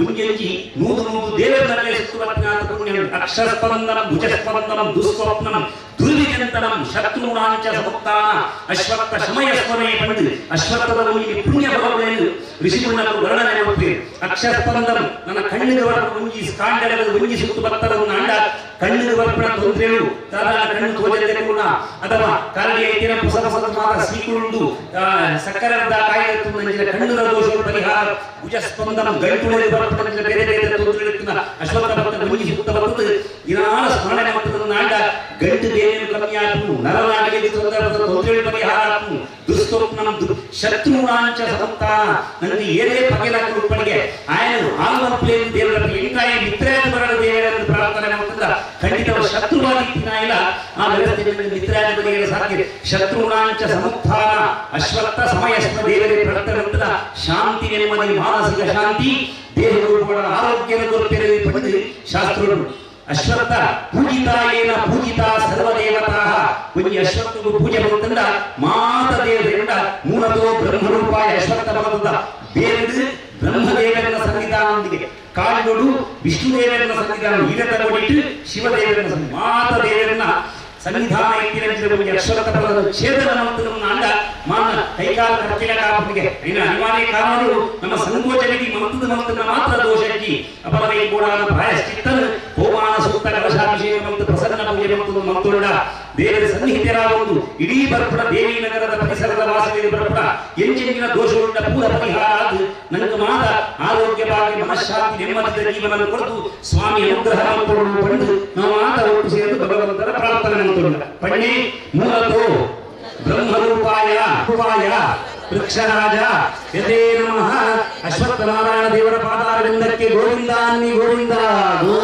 ಒಂಜಂಜಿ ನೂರು ನೂರು ದೇವರಲ್ಲೇ ಸುತ್ತು ಬರ್ತನಾಥ ಪುಣ್ಯ ಅಕ್ಷರಸ್ಪಂದನ ಭುಜಸ್ಪಂದನ ದುಸ್ವಪ್ನಂ ದುರಿತ ದುರ್ವಿಚಂತನಂ ಶತ್ರುಣಾಂಚ ಸಮುಕ್ತಾನ ಅಶ್ವತ್ಥ ಶಮಯ ಸ್ಮರಣೆ ಪಂಡು ಅಶ್ವತ್ಥದ ಒಂಜಿ ಪುಣ್ಯ ಬಲವುಲೆನ್ ಋಷಿಮುನ್ನಕು ವರ್ಣನೆ ಮಲ್ಪುವೆರ್. ಅಕ್ಷಸ್ಪಂದಂ ನನ್ನ ಕಣ್ಣಿಗೆ ಬರ್ಪುನ ಒಂಜಿ ಕಾಂಡದ ಒಂಜಿ ಸುತ್ತು ಬತ್ತದ ಅಂಡ ಕಣ್ಣಿಗೆ ಬರ್ಪುನ ತೊಂದರೆಲು ದಾದಾನ ಕಣ್ಣು ತೋಜದೆ ಕೂಡ ಅಥವಾ ಕಾಲಡಿ ಐತಿನ ಪೊಸ ಪೊಸ ಮಾತ ಸ್ವೀಕುಂಡು ಸಕ್ಕರೆದ ಕಾಯಿಲೆ ತುಂಬಿದ ಕಣ್ಣುದ ದೋಷ ಪರಿಹಾರ ಭುಜಸ್ಪಂದನ ಗಂಟುಳೆ ಬರ್ಪುನ ಬೇರೆ ಬೇರೆ ತೊಂದರೆ ಅಶ್ವತ್ಥ ಭಕ್ತ ಒಂಜಿ ಸುತ್ತ ಬರ್ತದೆ ದಿನಾಲ ಸ್ಮರಣೆ ಮಟ್ಟದ ನಾಂಡ ಗಂಟು ಬೇರೆ ಕಮ್ಮಿ ಆಪು ನರನಾಗಲಿ ತೊಂದರೆ ತೊಂದರೆ ಪರಿಹಾರ ಆಪು ದುಸ್ತೊಪ್ನಂ ಶತ್ರುಣಾಂಚ ಸಮುಕ್ತಾನ ನನಗೆ ಏನೇ ಪಗೆಲ ಉಪ್ಪಣಿಗೆ ಆಯನ ಆಲ್ಮಪ್ಲೇನ್ ದೇವರ ಇಂಕಾಯ ಮಿತ್ರಾದ ಬರಣ ದೇವರನ್ನು ಪ್ರಾರ್ಥನೆ ಮಾಡ್ತದ ಖಂಡಿತ ಶತ್ರುವಾಗಿ ಇಲ್ಲ ಆ ವ್ಯವಸ್ಥೆಯಲ್ಲಿ ಮಿತ್ರಾದ ಬಗೆಗೆ ಸಾಧ್ಯ. ಶತ್ರುಣಾಂಚ ಸಮುತ್ಥಾನ ಅಶ್ವತ್ಥ ಸಮಯಸ್ಥ ದೇವರೇ ಪ್ರಾರ್ಥನೆ ಮಾಡ್ತದ ಶಾಂತಿ ನೆಮ್ಮದಿ ಮಾನಸಿಕ ಶಾಂತಿ ದೇಹಗಳು ಆರೋಗ್ಯದ ಕೊರತೆ ಪಡೆದು ಶಾಸ್ತ್ರಗಳು ಅಶ್ವತ್ಥ ಪೂಜಿತಾಯೇನ ಪೂಜಿತಾ ಸರ್ವದೇವತಾ ಒಂಜಿ ಅಶ್ವತ್ಥಗೂ ಪೂಜೆ ಬಂತಂದ ಮಾತ ದೇವರಿಂದ ಮೂಲತೋ ಬ್ರಹ್ಮರೂಪಾಯ ಅಶ್ವತ್ಥ ಬಂತಂದ ಬೇರೆದು ಬ್ರಹ್ಮದೇವರನ ಸನ್ನಿಧಾನದೊಂದಿಗೆ ಕಾಡುಗಳು ವಿಷ್ಣುದೇವರನ ಸನ್ನಿಧಾನ ಈರತ ಕೊಡಿಟ್ಟು ಶಿವದೇವರನ ಸನ್ನಿಧಾನ ಮಾತ ದೇವರನ್ನ ಸನ್ನಿಧಾನ ಇತ್ತಿನ ಒಂಜಿ ಅಶ್ವತ್ಥ ಫಲದ ಛೇದನ ಮಂತ್ರವನ್ನು ಅಂಡ ಮಾನ ಕೈಕಾಲ ಕತ್ತಿಲ ಕಾಪುಗೆ ಇನ್ನು ಅನಿವಾರ್ಯ ಕಾರಣಗಳು ನಮ್ಮ ಸಂಕೋಚನಿಗೆ ಮಂತ್ರದ ಮಂತ್ರನ ಮಾತ್ರ ದೋಷಕ್ಕೆ ಅಪರವೈ ಕೂಡ ಪ್ರಾಯಶ್ಚಿತ್ತನು ಹೋಮಾನ ಸೂಕ್ತ ಕಲಶಾಭಿಷೇಕ ಮತ್ತು ಪ್ರಸನ್ನ ಪೂಜೆ ಮತ್ತು ಮಂತ್ರೋಡ ದೇವರ ಸನ್ನಿಹಿತರಾಗುವುದು ಇಡೀ ಬರ್ಪುಡ ದೇವಿ ನಗರದ ಪರಿಸರದ ವಾಸವಿಗೆ ಬರ್ಪುಡ ಎಂಚೆಂಚಿನ ದೋಷವುಳ್ಳ ಪೂರ ಪರಿಹಾರ ಅದು ನನಗೆ ಮಾತ ಆರೋಗ್ಯ ಭಾಗ್ಯ ಮನಃಶಾಂತಿ ನೆಮ್ಮದಿಯ ಜೀವನ ಕೊರತು ಸ್ವಾಮಿ ಅನುಗ್ರಹ ಪಡೆದು ನಾವು ಮಾತ ಒಟ್ಟು ಸೇರಿದು ಭಗವಂತನ ಪ್ರಾರ್ಥನೆ ಮಂತ್ರೋಡ ಪಣ್ಣೆ ಮೂಲತೋ ಬ್ರಹ್ಮರೂಪಾಯ ರೂಪಾಯ ವೃಕ್ಷರಾಜ ಯತೇ ನಮಃ. ಅಶ್ವತ್ಥನಾರಾಯಣ ದೇವರ ಪಾದಾರವಿಂದಕ್ಕೆ ಗೋವಿಂದ ಅನ್ನಿ ಗೋವಿಂದ ಗೋ.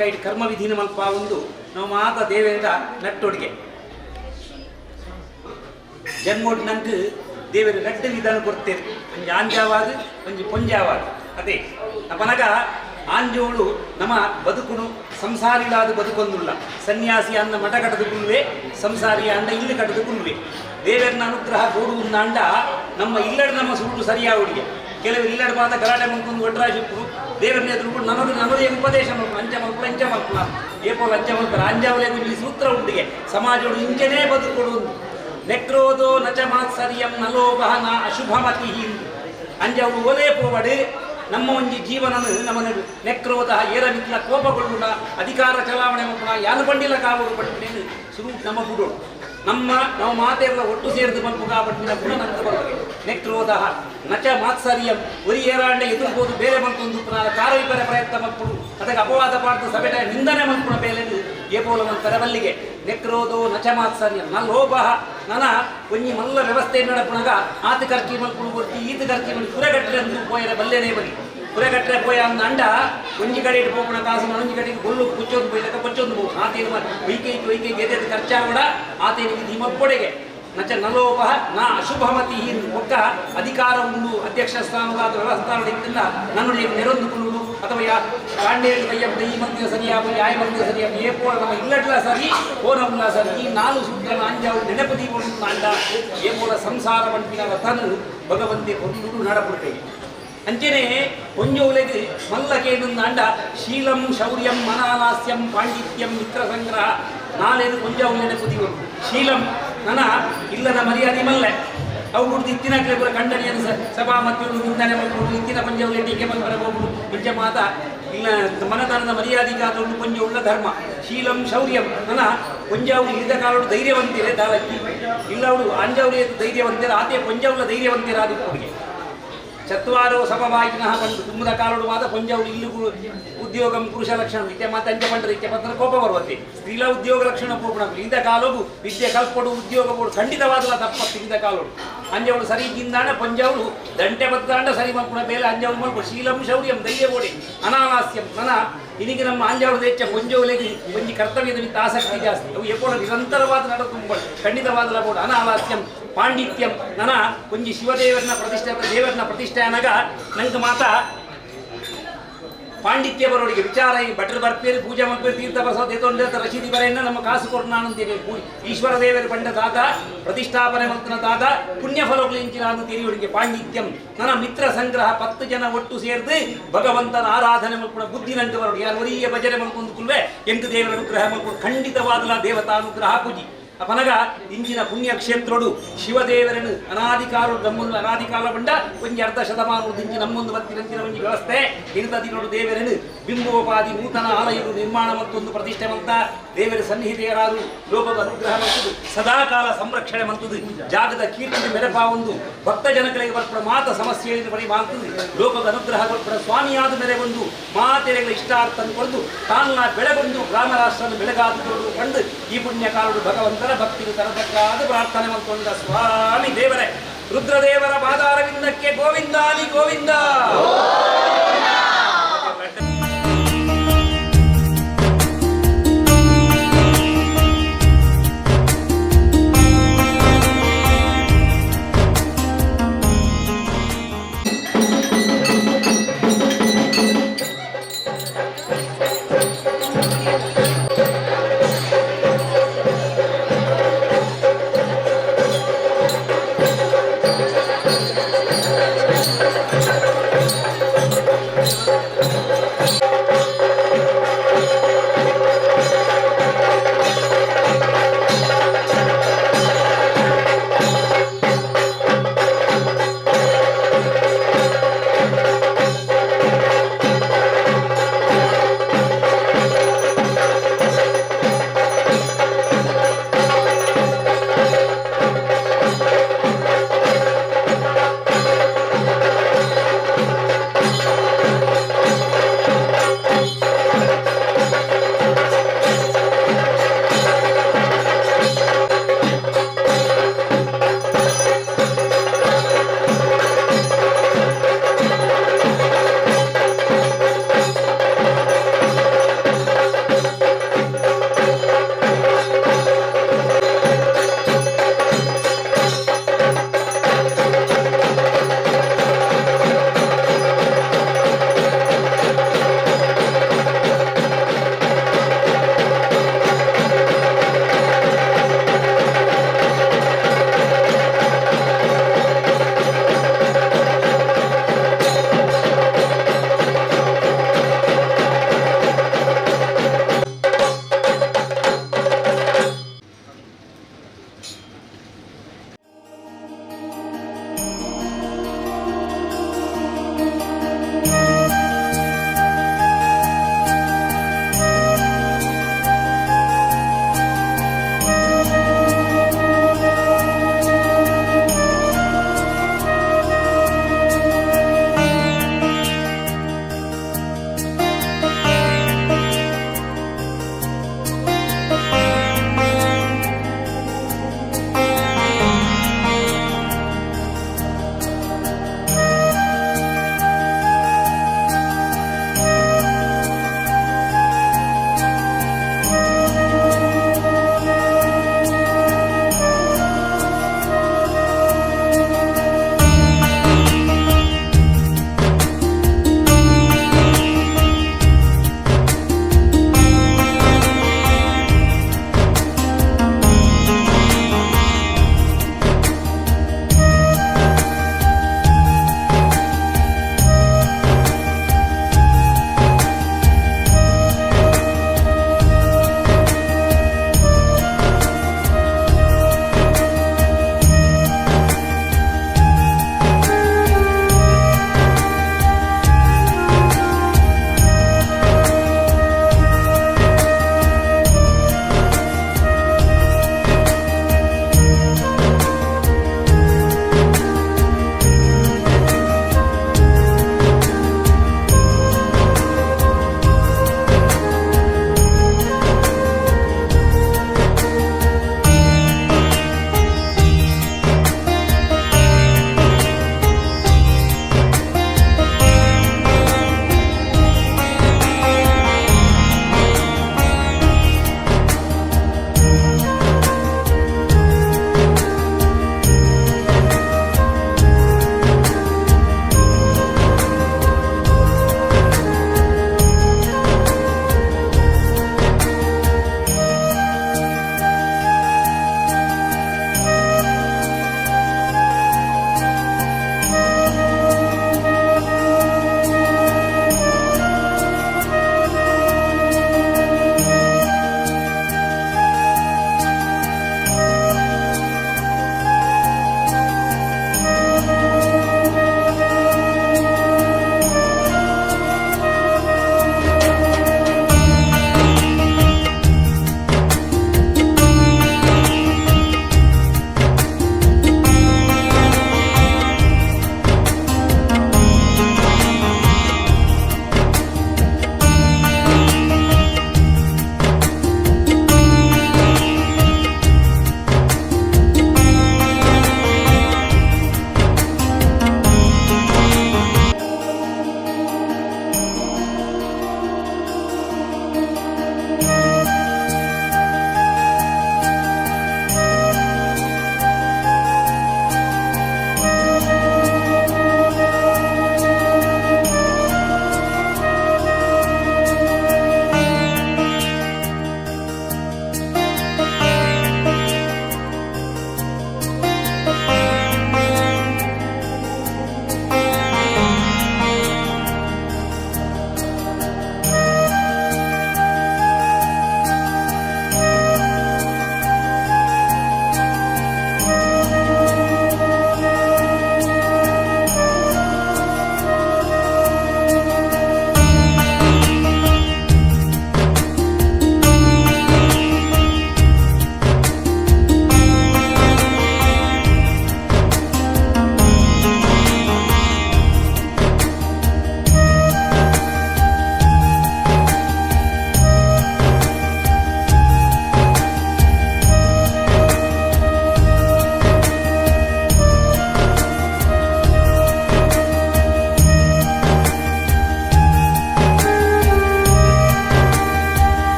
ಕೈಟ್ ಕರ್ಮ ವಿಧಿನ ಮಲ್ಪ ಒಂದು ನಾವು ಮಾತ ದೇವೇಂದ್ರ ನಟ್ಟೊಡಿಗೆ ಜನ್ಮೋಡ್ ನಂಗೆ ದೇವರು ರಡ್ಡು ವಿಧಾನ ಕೊಡ್ತೇವೆ. ಒಂಜಿ ಆಂಜಾವಾದ ಒಂಜಿ ಪೊಂಜಾವಾದ. ಅದೇ ಅಪನಗ ಆಂಜೋಳು ನಮ್ಮ ಬದುಕುನು ಸಂಸಾರಿಲಾದ ಬದುಕೊಂದುಳ್ಳ ಸನ್ಯಾಸಿ ಅನ್ನ ಮಠ ಕಟ್ಟದು ಕುಲ್ವೆ, ಸಂಸಾರಿ ಅನ್ನ ಇಲ್ಲಿ ಕಟ್ಟದು ಕುಲ್ವೆ. ದೇವರನ್ನ ಅನುಗ್ರಹ ಗೋಡುವುದಾಂಡ ನಮ್ಮ ಇಲ್ಲಡ ನಮ್ಮ ಸುರುಟು ಸರಿಯಾವುಡಿಗೆ. ಕೆಲವರು ಇಲ್ಲಡ ಮಾತ ಗಲಾಟೆ ಮಲ್ಕೊಂಡು ಒಟ್ರಾಜಿಪ್ಪು ದೇವರನ್ನ ಎದುರು ನನ್ನದು ನನ್ನದೇ ಉಪದೇಶ ಮಲ್ಪು ಅಂಚ ಮಲ್ಪು ಅಂಚ ಮಲ್ಪು ಏಪೋ ಅಂಚ ಮಲ್ಪರ ಅಂಜಾವಲೆ ಈ ಸೂತ್ರ ಉಂಡಿಗೆ ಸಮಾಜೋಡು ಇಂಚನೇ ಬದುಕೊಡುವುದು. ನೆಕ್ರೋದೋ ನಚ ಮಾತ್ಸರ್ಯಂ ನಲೋಭ ನ ಅಶುಭಮತಿ ಅಂಜವು ಓಲೇ ಪೋವಡು ನಮ್ಮ ಒಂಜಿ ಜೀವನನು ನಮ್ಮನ್ನು ನೆಕ್ರೋಧ ಏರಮಿತ್ಲ ಕೋಪಗೊಳ್ಳುಣ ಅಧಿಕಾರ ಚಲಾವಣೆ ಮಕ್ಕಳ ಯಾನು ಬಂಡಿಲ್ಲ ಕಾವು ಪಟ್ಟಿನೇನು ಸುರು ನಮ್ಮ ಗುಡೋಡು ನಮ್ಮ ನಾವು ಮಾತೆಲ್ಲ ಒಟ್ಟು ಸೇರಿದು ಮಲ್ಪು ಕಾಪಟ್ಟಿನ ಗುಣ ನಂತ ಬರ್ತದೆ. ನೆಕ್ರೋಧ ನಚ ಮಾತ್ಸರ್ಯಂ ಒರಿ ಏರಾಂಡ ಎದುರ್ಬೋದು ಬೇರೆ ಮಲ್ತೊಂದು ಕಾರವಿಪರ ಪ್ರಯತ್ನ ಮಲ್ಪುಡು ಅದಕ್ಕೆ ಅಪವಾದ ಪಾಡ್ದು ಸಭೆಟ ನಿಂದನೆ ಮಲ್ಪುಣ ಬೇಲೆ ಏಪೋಲ ಮಂತರ ಬಲ್ಲಿಗೆ. ನೆಕ್ರೋಧೋ ನಚ ಮಾತ್ಸರ್ಯಂ ನ ಲೋಭ ನನ ಒಂಜಿ ಮಲ್ಲ ವ್ಯವಸ್ಥೆ ನಡಪುಣಗ ಆತ ಕರ್ಕಿ ಮಲ್ಪುಣು ಕೊರ್ತಿ ಈತ ಕರ್ಕಿ ಮಲ್ ಕುರೆಗಟ್ಟರೆ ಅಂದು ಪೋಯರೆ ಬಲ್ಲೆನೇ ಬಲಿ ಕುರೆಗಟ್ಟರೆ ಪೋಯ ಅಂದ ಅಂಡ ಒಂಜಿ ಕಡೆ ಪೋಪುಣ ಕಾಸು ಒಂಜಿ ಕಡೆಗೆ ಗೊಲ್ಲು ಕುಚ್ಚೊಂದು ಪೋಯ್ಲಕ ಕೊಚ್ಚೊಂದು ಪೋ ಆತೇನು ವೈಕೈ ವೈಕೈ ಗೆದೆದ ಖರ್ಚಾವಡ ಆತೇನು ವಿಧಿ ಮಪ್ಪೊಡೆಗೆ ನಚ ನಲೋಪ ನ ಅಶುಭಮತಿ ಒಕ್ಕ ಅಧಿಕಾರ ಉಂಡು ಅಧ್ಯಕ್ಷ ಸ್ಥಾನವಾದ ವ್ಯವಸ್ಥಾನ ನನ್ನುடைய ನೆರೊಂದುಕೊಳ್ಳುವುದು ಅಥವಾ ಯಾ ಕಾಂಡೇರಿ ಕೈಯಪ್ಪ ಈ ಮಂದಿರ ಸರಿಯಾಗ ಯಾಯ ಮಂದಿರ ಸರಿಯಾಗ ಏಪೋ ನಮ್ಮ ಇಲ್ಲಡ್ಲ ಸರಿ ಓನವುಲ್ಲ ಸರಿ ಈ ನಾಲು ಸೂತ್ರನ ಅಂಜಾವು ನೆನಪು ದೀಪನು ಅಂಡ ಏಪೋಲ ಸಂಸಾರ ಬಂಟಿನ ರಥನು ಭಗವಂತೆ ಕೊಂದು ನಡಪುಡ್ತೇವೆ. ಅಂಚನೆ ಒಂಜೋಲೆಗೆ ಮಲ್ಲಕೇನು ಅಂಡ ಶೀಲಂ ಶೌರ್ಯಂ ಮನಾಲಾಸ್ಯಂ ಪಾಂಡಿತ್ಯಂ ಮಿತ್ರ ಸಂಗ್ರಹ ನಾಲೇನು ಕೊಂಜಾವು ನೆನಪು ದೀವರು. ಶೀಲಂ ನನ್ನ ಇಲ್ಲದ ಮರ್ಯಾದೆ ಮಲ್ಲೆ ಅವು ಕುಡ್ದು ಇತ್ತಿನ ಪೂರ ಖಂಡನೆಯನ್ನು ಸಭಾ ಮತ್ತಿಳು ನಿಂದನೆ ಮಲ್ಕೊಂಡು ಇತ್ತಿನ ಪಂಜಾವಲೆ ಟೀಕೆ ಮಲ್ಪರ ಹೋಗುಡು ಇಂಚ ಮಾತ ಇಲ್ಲ ಮನತನದ ಮರ್ಯಾದೆ ಕಾತೊಂದು ಕೊಂಜ ಉಳ್ಳ ಧರ್ಮ. ಶೀಲಂ ಶೌರ್ಯಂ ನನ್ನ ಕೊಂಜಾವು ಇಳಿದ ಕಾಲೋಡು ಧೈರ್ಯವಂತಿರೆ ದಾಲಕ್ಕಿ ಇಲ್ಲ ಅವಳು ಅಂಜಾವಳಿ ಧೈರ್ಯವಂತಿರ ಆತೆ ಕೊಂಜಾವುಲ ಧೈರ್ಯವಂತಿರಾದಿಪ್ಪುಡಿಗೆ ಚತ್ವಾರೋ ಸಮವಾಯಿನಃ ಬಂದು ತುಂಬದ ಕಾಲೋಡು ಮಾತ ಪಂಜಾವು ಇಲ್ಲೂ ಉದ್ಯೋಗಂ ಪುರುಷ ಲಕ್ಷಣ ಇತ್ತೆ ಮಾತ ಅಂಚ ಪಂಡ್ರೆ ಇತ್ತೆ ಪತ್ರ ಕೋಪ ಬರುವತ್ತೆ ಸ್ತ್ರೀಲ ಉದ್ಯೋಗ ಲಕ್ಷಣ ಪೋಪಣ ಇಂದ ಕಾಲೋಗು ವಿದ್ಯೆ ಕಲ್ಪೊಡು ಉದ್ಯೋಗ ಬೋಡು ಖಂಡಿತವಾದಲ ತಪ್ಪ ಇಂದ ಕಾಲೋಡು ಅಂಜವಳು ಸರಿ ಗಿಂದಾಣ ಪಂಜಾವಳು ದಂಟೆ ಬತ್ತಾಂಡ ಸರಿ ಮಲ್ಪುಣ ಬೇಲೆ ಅಂಜವಳು ಮಲ್ಪು ಶೀಲಂ ಶೌರ್ಯಂ ಧೈರ್ಯ ಬೋಡಿ ಅನಾಲಾಸ್ಯಂ ನನ ಇನ್ನಿಗೆ ನಮ್ಮ ಅಂಜಾವಳು ಹೆಚ್ಚ ಪಂಜೋಲೆಗೆ ಒಂಜಿ ಕರ್ತವ್ಯದ ಮಿತ್ತ ಆಸಕ್ತಿ ಜಾಸ್ತಿ ಅವು ಎಪ್ಪೋಡ ನಿರಂತರವಾದ ನಡ ತುಂಬ ಖಂಡಿತವಾದಲ ಬೋಡು ಅನಾಲಾಸ್ಯಂ ಪಾಂಡಿತ್ಯಂ ನನ ಒಂಜಿ ಶಿವದೇವರನ್ನ ಪ್ರತಿಷ್ಠೆ ದೇವರನ್ನ ಪ್ರತಿಷ್ಠೆ ಅನಗ ನಂಗೆ ಮಾತ ಪಾಂಡಿತ್ಯ ಬರೋಡಿಗೆ ವಿಚಾರ ಈ ಭಟ್ರು ಬರ್ಪೇರು ಪೂಜೆ ಮಲ್ಪೇರು ತೀರ್ಥ ಬಸವ ದೇತೊಂಡ ರಶೀದಿ ಬರೆಯನ್ನ ನಮ್ಮ ಕಾಸು ಕೊರ್ನಾನಂತೇವೆ ಈಶ್ವರ ದೇವರು ಪಂಡ ದಾತ ಪ್ರತಿಷ್ಠಾಪನೆ ಮಂತನ ದಾತ ಪುಣ್ಯ ಫಲಗಳು ಇಂಚಿನ ತಿಳಿಯೋಡಿಗೆ ಪಾಂಡಿತ್ಯಂ ನನ್ನ ಮಿತ್ರ ಸಂಗ್ರಹ 10 ಜನ ಒಟ್ಟು ಸೇರ್ದು ಭಗವಂತನ ಆರಾಧನೆ ಮಲ್ಪುಣ ಬುದ್ಧಿ ನಂಗೆ ಬರೋಡು ಯಾರು ಒರಿಯ ಭಜನೆ ಮಲ್ಕೊಂಡು ಕುಲ್ವೆ ಎಂಟು ದೇವರ ಅನುಗ್ರಹ ಮಲ್ಕೊಂಡು ಖಂಡಿತವಾದಲ ದೇವತಾನುಗ್ರಹ ಪೂಜಿ ಅಪನಗ ಇಂಚಿನ ಪುಣ್ಯಕ್ಷೇತ್ರೋಡು ಶಿವದೇವರನು ಅನಾಧಿಕಾರು ನಮ್ಮೊಂದು ಅನಾಧಿಕಾಲ ಬಂಡ ಒಂಜಿ ಅರ್ಧ ಶತಮಾನದ ಇಂಚಿ ನಮ್ಮೊಂದು ಬತ್ತಿನಂಚಿನ ಒಂಜಿ ವ್ಯವಸ್ಥೆ ಇರುತ್ತದಿನೋಡು ದೇವರನು ಬಿಂಬೋಪಾದಿ ನೂತನ ಆಲಯವು ನಿರ್ಮಾಣ ಮತ್ತೊಂದು ಪ್ರತಿಷ್ಠೆ ಮಂತ ದೇವರ ಸನ್ನಿಹಿತೆಯರಾರು ಲೋಕದ ಅನುಗ್ರಹ ಮಂತುದು ಸದಾಕಾಲ ಸಂರಕ್ಷಣೆ ಮಂತುದು ಜಾಗದ ಕೀರ್ತಿ ಮೆರಪಾ ಒಂದು ಭಕ್ತ ಜನಗಳಿಗೆ ಬರ್ಪಡ ಮಾತ ಸಮಸ್ಯೆಯನ್ನು ಬರಿ ಮಾಡ್ತದೆ ಲೋಕದ ಅನುಗ್ರಹ ಬರ್ಪಡ ಸ್ವಾಮಿಯಾದ ಮೇರೆ ಒಂದು ಮಾತೆರೆಗಳ ಇಷ್ಟಾರ್ಥ ಕೊಡದು ತಾನ್ನ ಬೆಳಗೊಂದು ಗ್ರಾಮ ರಾಷ್ಟ್ರನ್ನು ಬೆಳಗಾದುಕೊಂಡು ಕಂಡು ಈ ಪುಣ್ಯಕಾಲಡು ಭಗವಂತನ ಭಕ್ತಿಗೆ ತರತಕ್ಕಾದ ಪ್ರಾರ್ಥನೆ ಮಾಡಿಕೊಂಡ ಸ್ವಾಮಿ ದೇವರೇ ರುದ್ರದೇವರ ಪಾದಾರವಿಂದಕ್ಕೆ ಗೋವಿಂದಾಲಿ ಗೋವಿಂದ. Thank you.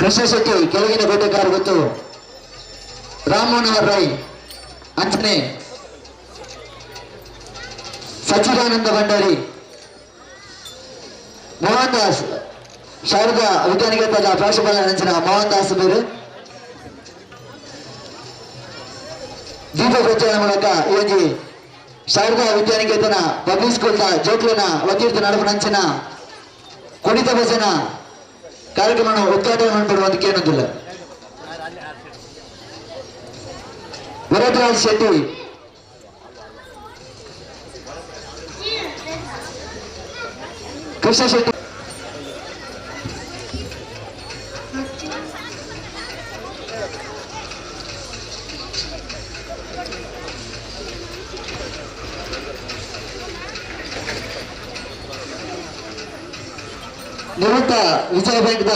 ಕೃಷ್ಣ ಶೆಟ್ಟಿ ಕೆಳಗಿನ ಕೋಟೆಕಾರ್ ಗೊತ್ತು ರಾಮ್ ಮನೋಹರ್ ರೈ ಅಂಚನೆ ಸಚ್ಚಿದಾನಂದ ಭಂಡಾರಿ ಮೋಹನ್ ದಾಸ್ ಶಾರದಾ ವಿದ್ಯಾನಿಕೇತನ ಪ್ರಾಂಶುಪಾಲ ಅಂಚಿನ ಮೋಹನ್ ದಾಸ್ ಬೇರು ದೀಪ ಪ್ರಜ್ವಲನ ಮೂಲಕ ಈ ಒಂಜಿ ಶಾರದಾ ವಿದ್ಯಾನಿಕೇತನ ಪಬ್ಲಿಕ್ ಸ್ಕೂಲ್ ದ ಜೋಕ್ಲೆನ ವತಿರ್ದು ನಡಪುನಂಚಿನ ಕುಣಿತ ಭಜನ ಕಾರ್ಯಕ್ರಮ ಉದ್ಘಾಟನೆ ಮಾಡಬಹುದು ಕೇಳೋದಿಲ್ಲ. ವರದರಾಜ್ ಶೆಟ್ಟಿ ಕೃಷ್ಣ ಶೆಟ್ಟಿ ನಿವೃತ್ತ ವಿಜಯ ಬ್ಯಾಂಕ್ the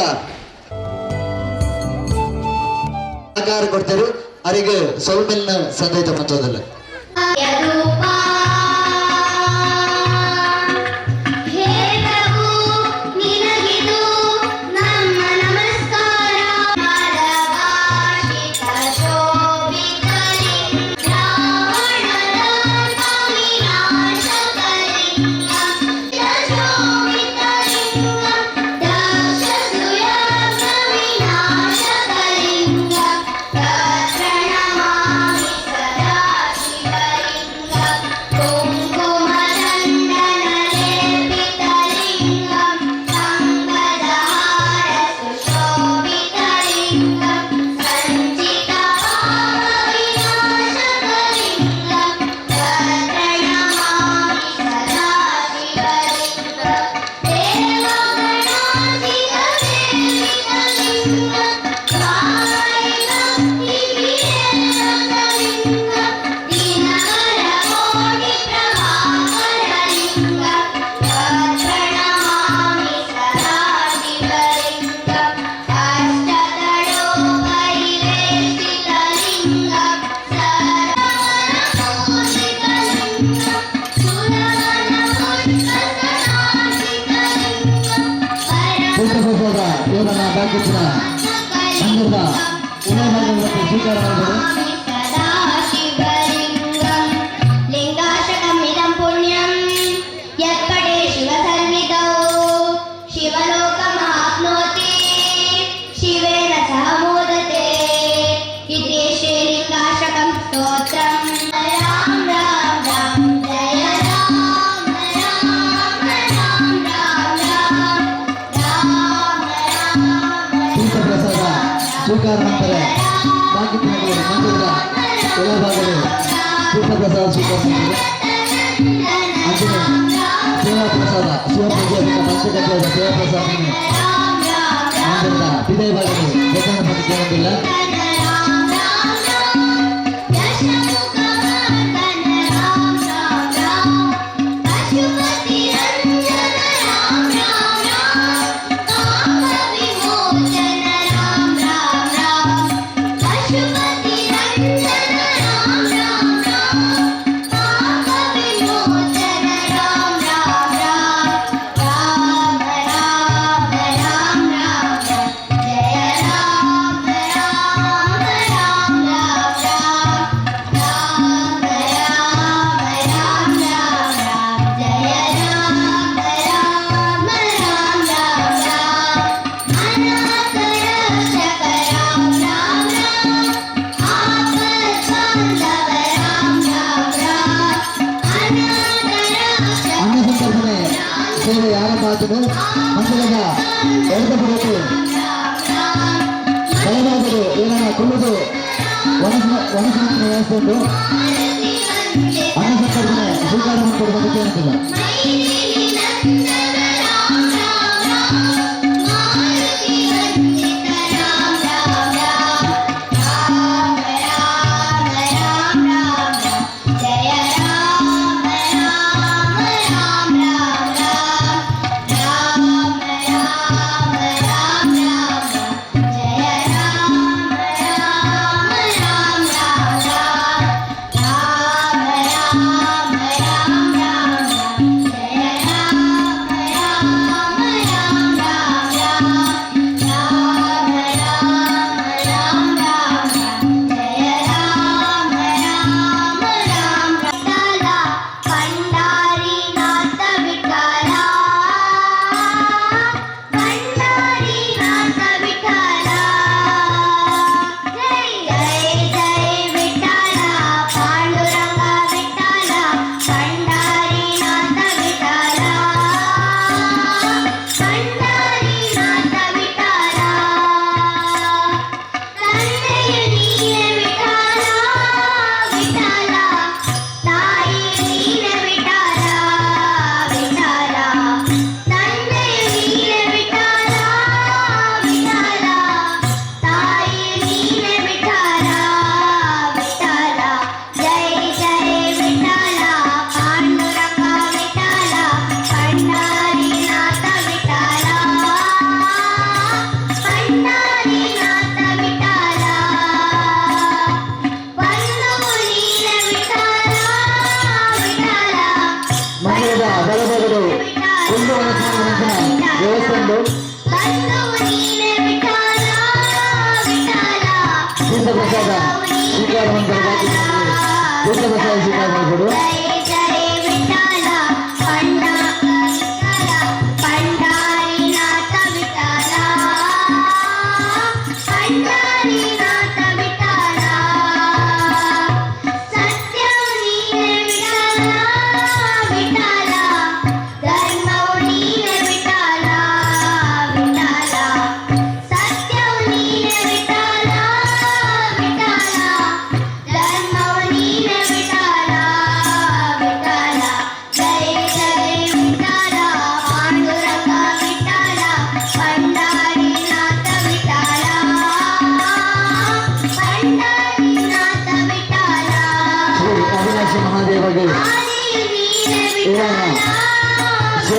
ಸಹಕಾರ ಕೊಡ್ತಾರೆ ಅವರಿಗೆ ಸೌಮ್ಯನ ಸಂದೇಶ ಮತ್ತೊಂದಲ್ಲ. ಲಿಂಗಾಶಕಮಿದಂ ಪುಣ್ಯಂ ಯತ್ಪಟೇ ಶಿವಸನ್ನಿಧೌ ಶಿವಲೋಕಮಾಪ್ನೋತಿ ಶಿವೇನ ಸಹ ಮೋದತೆ ಇತಿ ಶ್ರೀಲಿಂಗಾಶಕಂ ಸ್ತೋತ್ರಂ. ರಾಮ ರಾಮ ರಾಮ ಜಯ ರಾಮ ರಾಮ ರಾಮ ರಾಮ ರಾಮ ರಾಮ. ತೀರ್ಥಪ್ರಸಾದ ಸ್ವೀಕಾರ ಮಾಡ್ತಾರೆ. ಬಾಕಿ ಮಂದಿರದ ಕೆಳಭಾಗದಲ್ಲಿ ತೀರ್ಥಪ್ರಸಾದ ಸ್ವೀಕಾರ ಮಾಡ್ತಾರೆ. ಅಂತಿಮ ಸೇವಾ ಪ್ರಸಾದ ಶಿವಪೂಜೆ ಪಂಚಗದ್ಯದ ಸೇವಾ ಪ್ರಸಾದ ಮಂದಿರದ ಬಿದೈ ಭಾಗದಲ್ಲಿ ವಿತರಣೆ ಮಾಡಿ ಕೇಳೋದಿಲ್ಲ. ಅನ್ನಸಂತರ್ಪಣೆ ಸೇವೆ ಆರಂಭ ಆತನು ಮಂದಿರದ ಎಡದ ಬಲಭಾಗದ ಏನನ್ನ ಕುಳ್ಳುದು ಒಣಸಿನ ವ್ಯವಸ್ಥೆ ಉಂಟು. ಅನ್ನಸಂತರ್ಪಣೆ ಸ್ವೀಕಾರ ಮಾಡಿಕೊಡುವುದಕ್ಕೆ ಏನಿಲ್ಲ. ರಾಮ ರಾಮ ರಾಮ.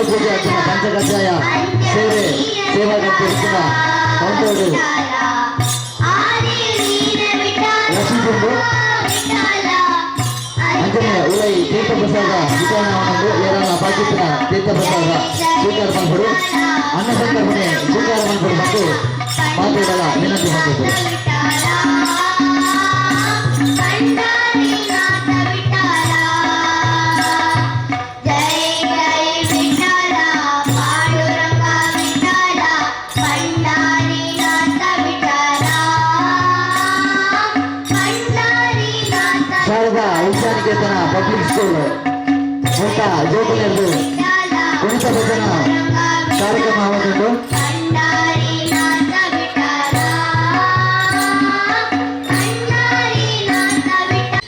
ಶಿವಪೂಜೆ ಅರ್ಚನ ಪಂಚಕಜ್ಜಾಯ ಸೇವೆ ಸೇವಾ ಕಲ್ಪಿಸಿದ ಕೌಂಟರ್ಡು ರಸೀದುಂಡು. ಅಂಚನೆ ಉಲೈ ತೀರ್ಥ ಪ್ರಸಾದ ವಿತರಣೆ ಉಂಡು. ಏರನ ಪಾಕಿತ್ತಿನ ತೀರ್ಥ ಪ್ರಸಾದ ಸ್ವೀಕಾರ ಮಲ್ಪಡು, ಅನ್ನ ಸಂತರ್ಪಣೆ ಸ್ವೀಕಾರ ಮಲ್ಪಡು ಮತ್ತು ಮಾತುಗಳ ವಿನಂತಿ ಮಾಡಿದರು. ಪಂಡರೀನಾಥ ವಿಠಲ, ಜಯ ಜಯ ವಿಠಲ, ಪಾಂಡುರಂಗ ವಿಠಲ, ಪಂಡರೀನಾಥ ವಿಠಲ, ಪಂಡರೀನಾಥ. ಶಾರದಾ ವಿದ್ಯಾನಿಕೇತನ ಪಬ್ಲಿಕ್ ಸ್ಕೂಲ್ ಮುಟ್ಟ ಜೋಕುಲೆರ್ದು ಕುಣಿತ ಭಜನ ಕಾರ್ಯಕ್ರಮ ಉಂಟು. ಪಂಡರೀನಾಥ ವಿಠಲ, ಪಂಡರೀನಾಥ ವಿಠಲ.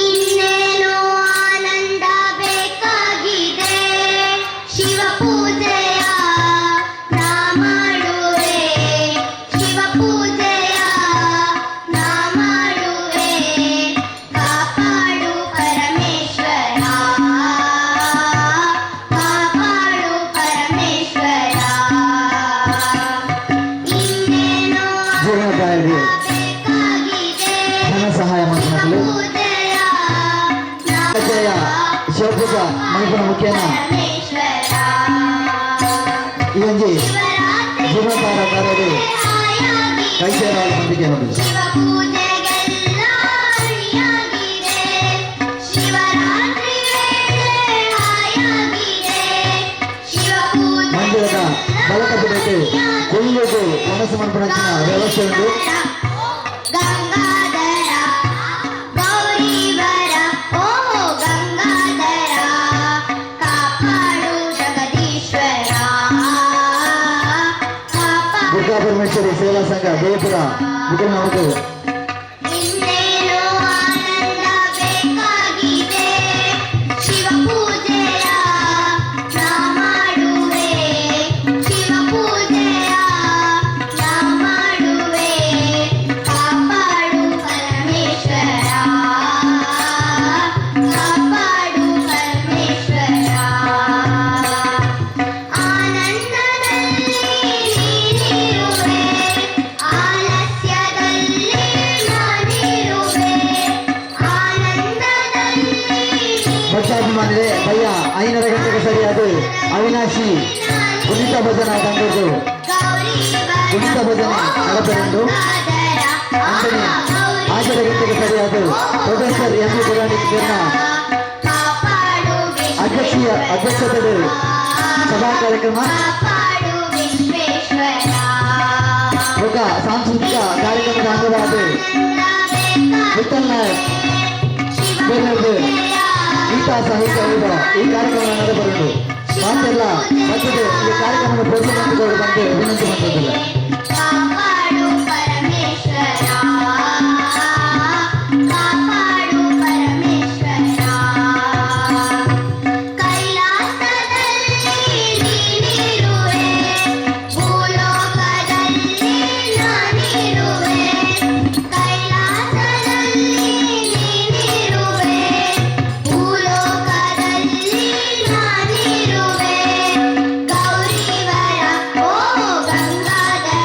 ಇನ್ನೇನು ಆನಂದ ಬೇಕಾಗಿದೆ? ಶಿವ ಪೂಜೆಯ ನಾ ಮಾಡುವೆ, ಶಿವ ಪೂಜೆಯ ನಾ ಮಾಡುವೆ. ಕಾಪಾಡು ಪರಮೇಶ್ವರ, ಕಾಪಾಡು ಪರಮೇಶ್ವರ. ಇನ್ನೇನು ಜೀವನೋಪಾಯಕ್ಕೆ ಬೇಕಾಗಿದೆ? ಧನ ಸಹಾಯ ಮಲ್ಪುನಕುಲು ಪೂಜೆಯ ಕಜ್ಜಾಯ ಶಿವಪೂಜಾ ಮಲ್ಪುನ ಮುಖೇನ ಪರಮೇಶ್ವರ ಈ ಒಂಜಿ ಶಿವರಾತ್ರಿ ಜೀರ್ಣೋದ್ಧಾರ ಕಾರ್ಯಡ್ ಕೈ ಸೇರಾದ ನಂಬಿಕೆ ಹೊಂದಿದೆ. ಶಿವ ಪೂಜೆಗೆಲ್ಲ ಅಣಿಯಾಗಿದೆ, ಶಿವರಾತ್ರಿ ವೇಳೆ ಹಾಯಾಗಿದೆ, ಶಿವ ಪೂಜೆ ಮಂದಿರದ ಬಲಕಪಿಡಕ್ಕೆ ಕುಲ್ಲುಗು ವನಸು ಮಲ್ಪುನಂಚಿನ ವ್ಯವಸ್ಥೆ ಉಂಟು. ಗಂಗಾಧರ ಗೌರಿವರ, ಓ ಗಂಗಾಧರ, ಕಾಪಾಡು ಜಗದೀಶ್ವರ, ಕಾಪಾಡು. ದುರ್ಗಾ ಪರಮೇಶ್ವರಿ ಸೇವಾ ಸಂಘ ದೇವಪುರ ಮುಖೇನ ನಮಕ್ ಇನ್ನೇನು ಆನಂದ ಬೇಕಾಗಿದೆ? ಶಿವ ಪೂಜೆಯ ನಾ ಮಾಡುವೆ, ಶಿವ ಪೂಜೆಯ ನಾ ಮಾಡುವೆ. ಕಾಪಾಡು ಪರಮೇಶ್ವರ, ಕಾಪಾಡು ಪರಮೇಶ್ವರ. ಆನಂದದಲ್ಲಿ ನೀನಿರುವೆ, ಆಲಸ್ಯದಲ್ಲಿ ನಾನಿರುವೆ. ಆನಂದದಲ್ಲಿ ಭಕ್ತಾಭಿಮಾನಿಗಳೇ, ಬಯ್ಯ 5:30 ಗಂಟೆಗೆ ಸರಿಯಾದ ಅವಿನಾಶಿ ಕುಣಿತ ಭಜನಾ ತಂಡದ್ದು ಕುಣಿತ ಭಜನೆ ನಡಪೆಂದು. ಅಂಚನೆ 6:30 ಗಂಟೆಗೆ ಸರಿಯಾದ ಪ್ರೊಫೆಸರ್ ಎಂ ವಿ ಪುರಾಣಿಕ್ ಮೇರ್ನ ಕಾಪಾಡು. ಅಧ್ಯಕ್ಷತೆ ಸಭಾ ಕಾರ್ಯಕ್ರಮ ಕಾಪಾಡು ವಿಶ್ವೇಶ್ವರ. ಬೊಕ್ಕ ಸಾಂಸ್ಕೃತಿಕ ಕಾರ್ಯಕ್ರಮದ ಅಂಗವಾದ ವಿಠಲ್ ನಾಯಕ್ ಬೇರೆಯವ್ರದ್ದು ಗೀತಾ ಸಾಹಿತ್ಯ ವೈಭವ ಈ ಕಾರ್ಯಕ್ರಮ ನಡೆಬರುವುದು. ಮಾತೆಲ್ಲ ಮತ್ತಿದೆ ಈ ಕಾರ್ಯಕ್ರಮದ ಪ್ರೋತ್ಸಾಹಿಸಿಕೊಂಡು ಬಂದು ವಿನಂತಿ ಮಾಡ್ತಿದ್ದಿಲ್ಲ. ಕಾಪಾಡು ಪರಮೇಶ್ವರ, ಕಾಪಾಡು ಪರಮೇಶ್ವರ. ಕೈಲಾಸದಲ್ಲಿ ನೀನಿರುವೆ, ಭೂಲೋಕದಲ್ಲಿ ನಾನಿರುವೆ. ಕೈಲಾಸದಲ್ಲಿ ನೀನಿರುವೆ, ಭೂಲೋಕದಲ್ಲಿ ನಾನಿರುವೆ. ಗೌರಿವರ, ಓ ಗಂಗಾಧರ.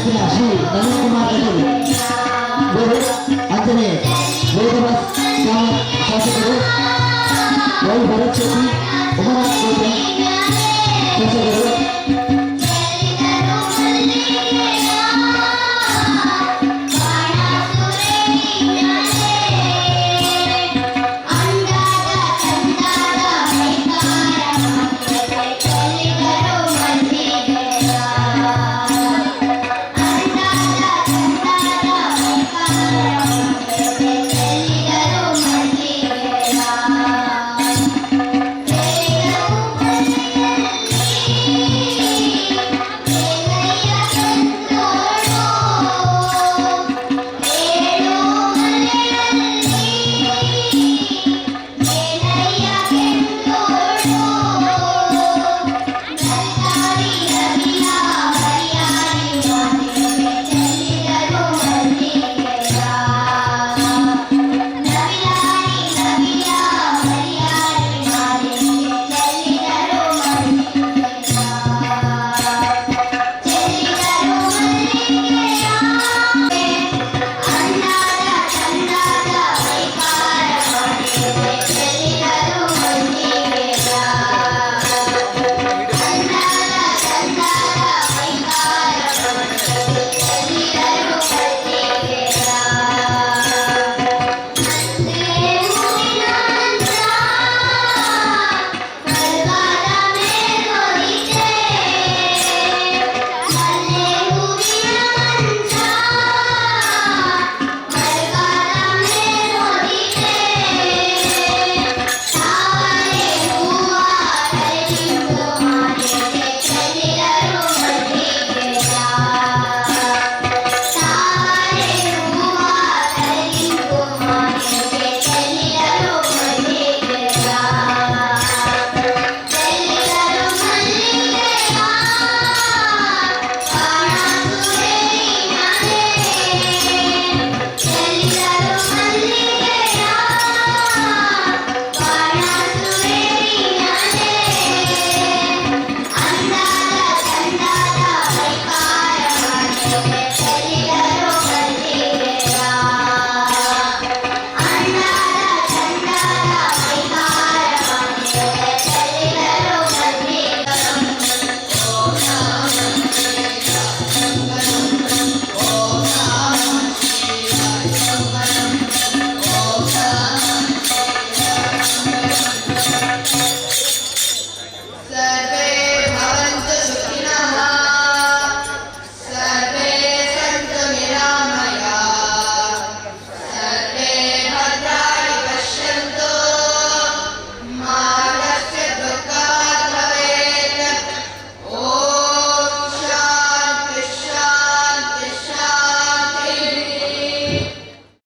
ಅಂಚಿನ ಶ್ರೀ ನವೀನ್ ಕುಮಾರ್ ಕಟೀಲ್ ಬೇರೆ ಅಂಚನೆ ವೇದವಾಸ್ ಕಾಮತ್ ಶಾಸಕರು, ವೈ ಭರತ್ ಶೆಟ್ಟಿ, ಉಮನಾಥ್ ಕೋಟ್ಯಾನ್ ಶಾಸಕರು.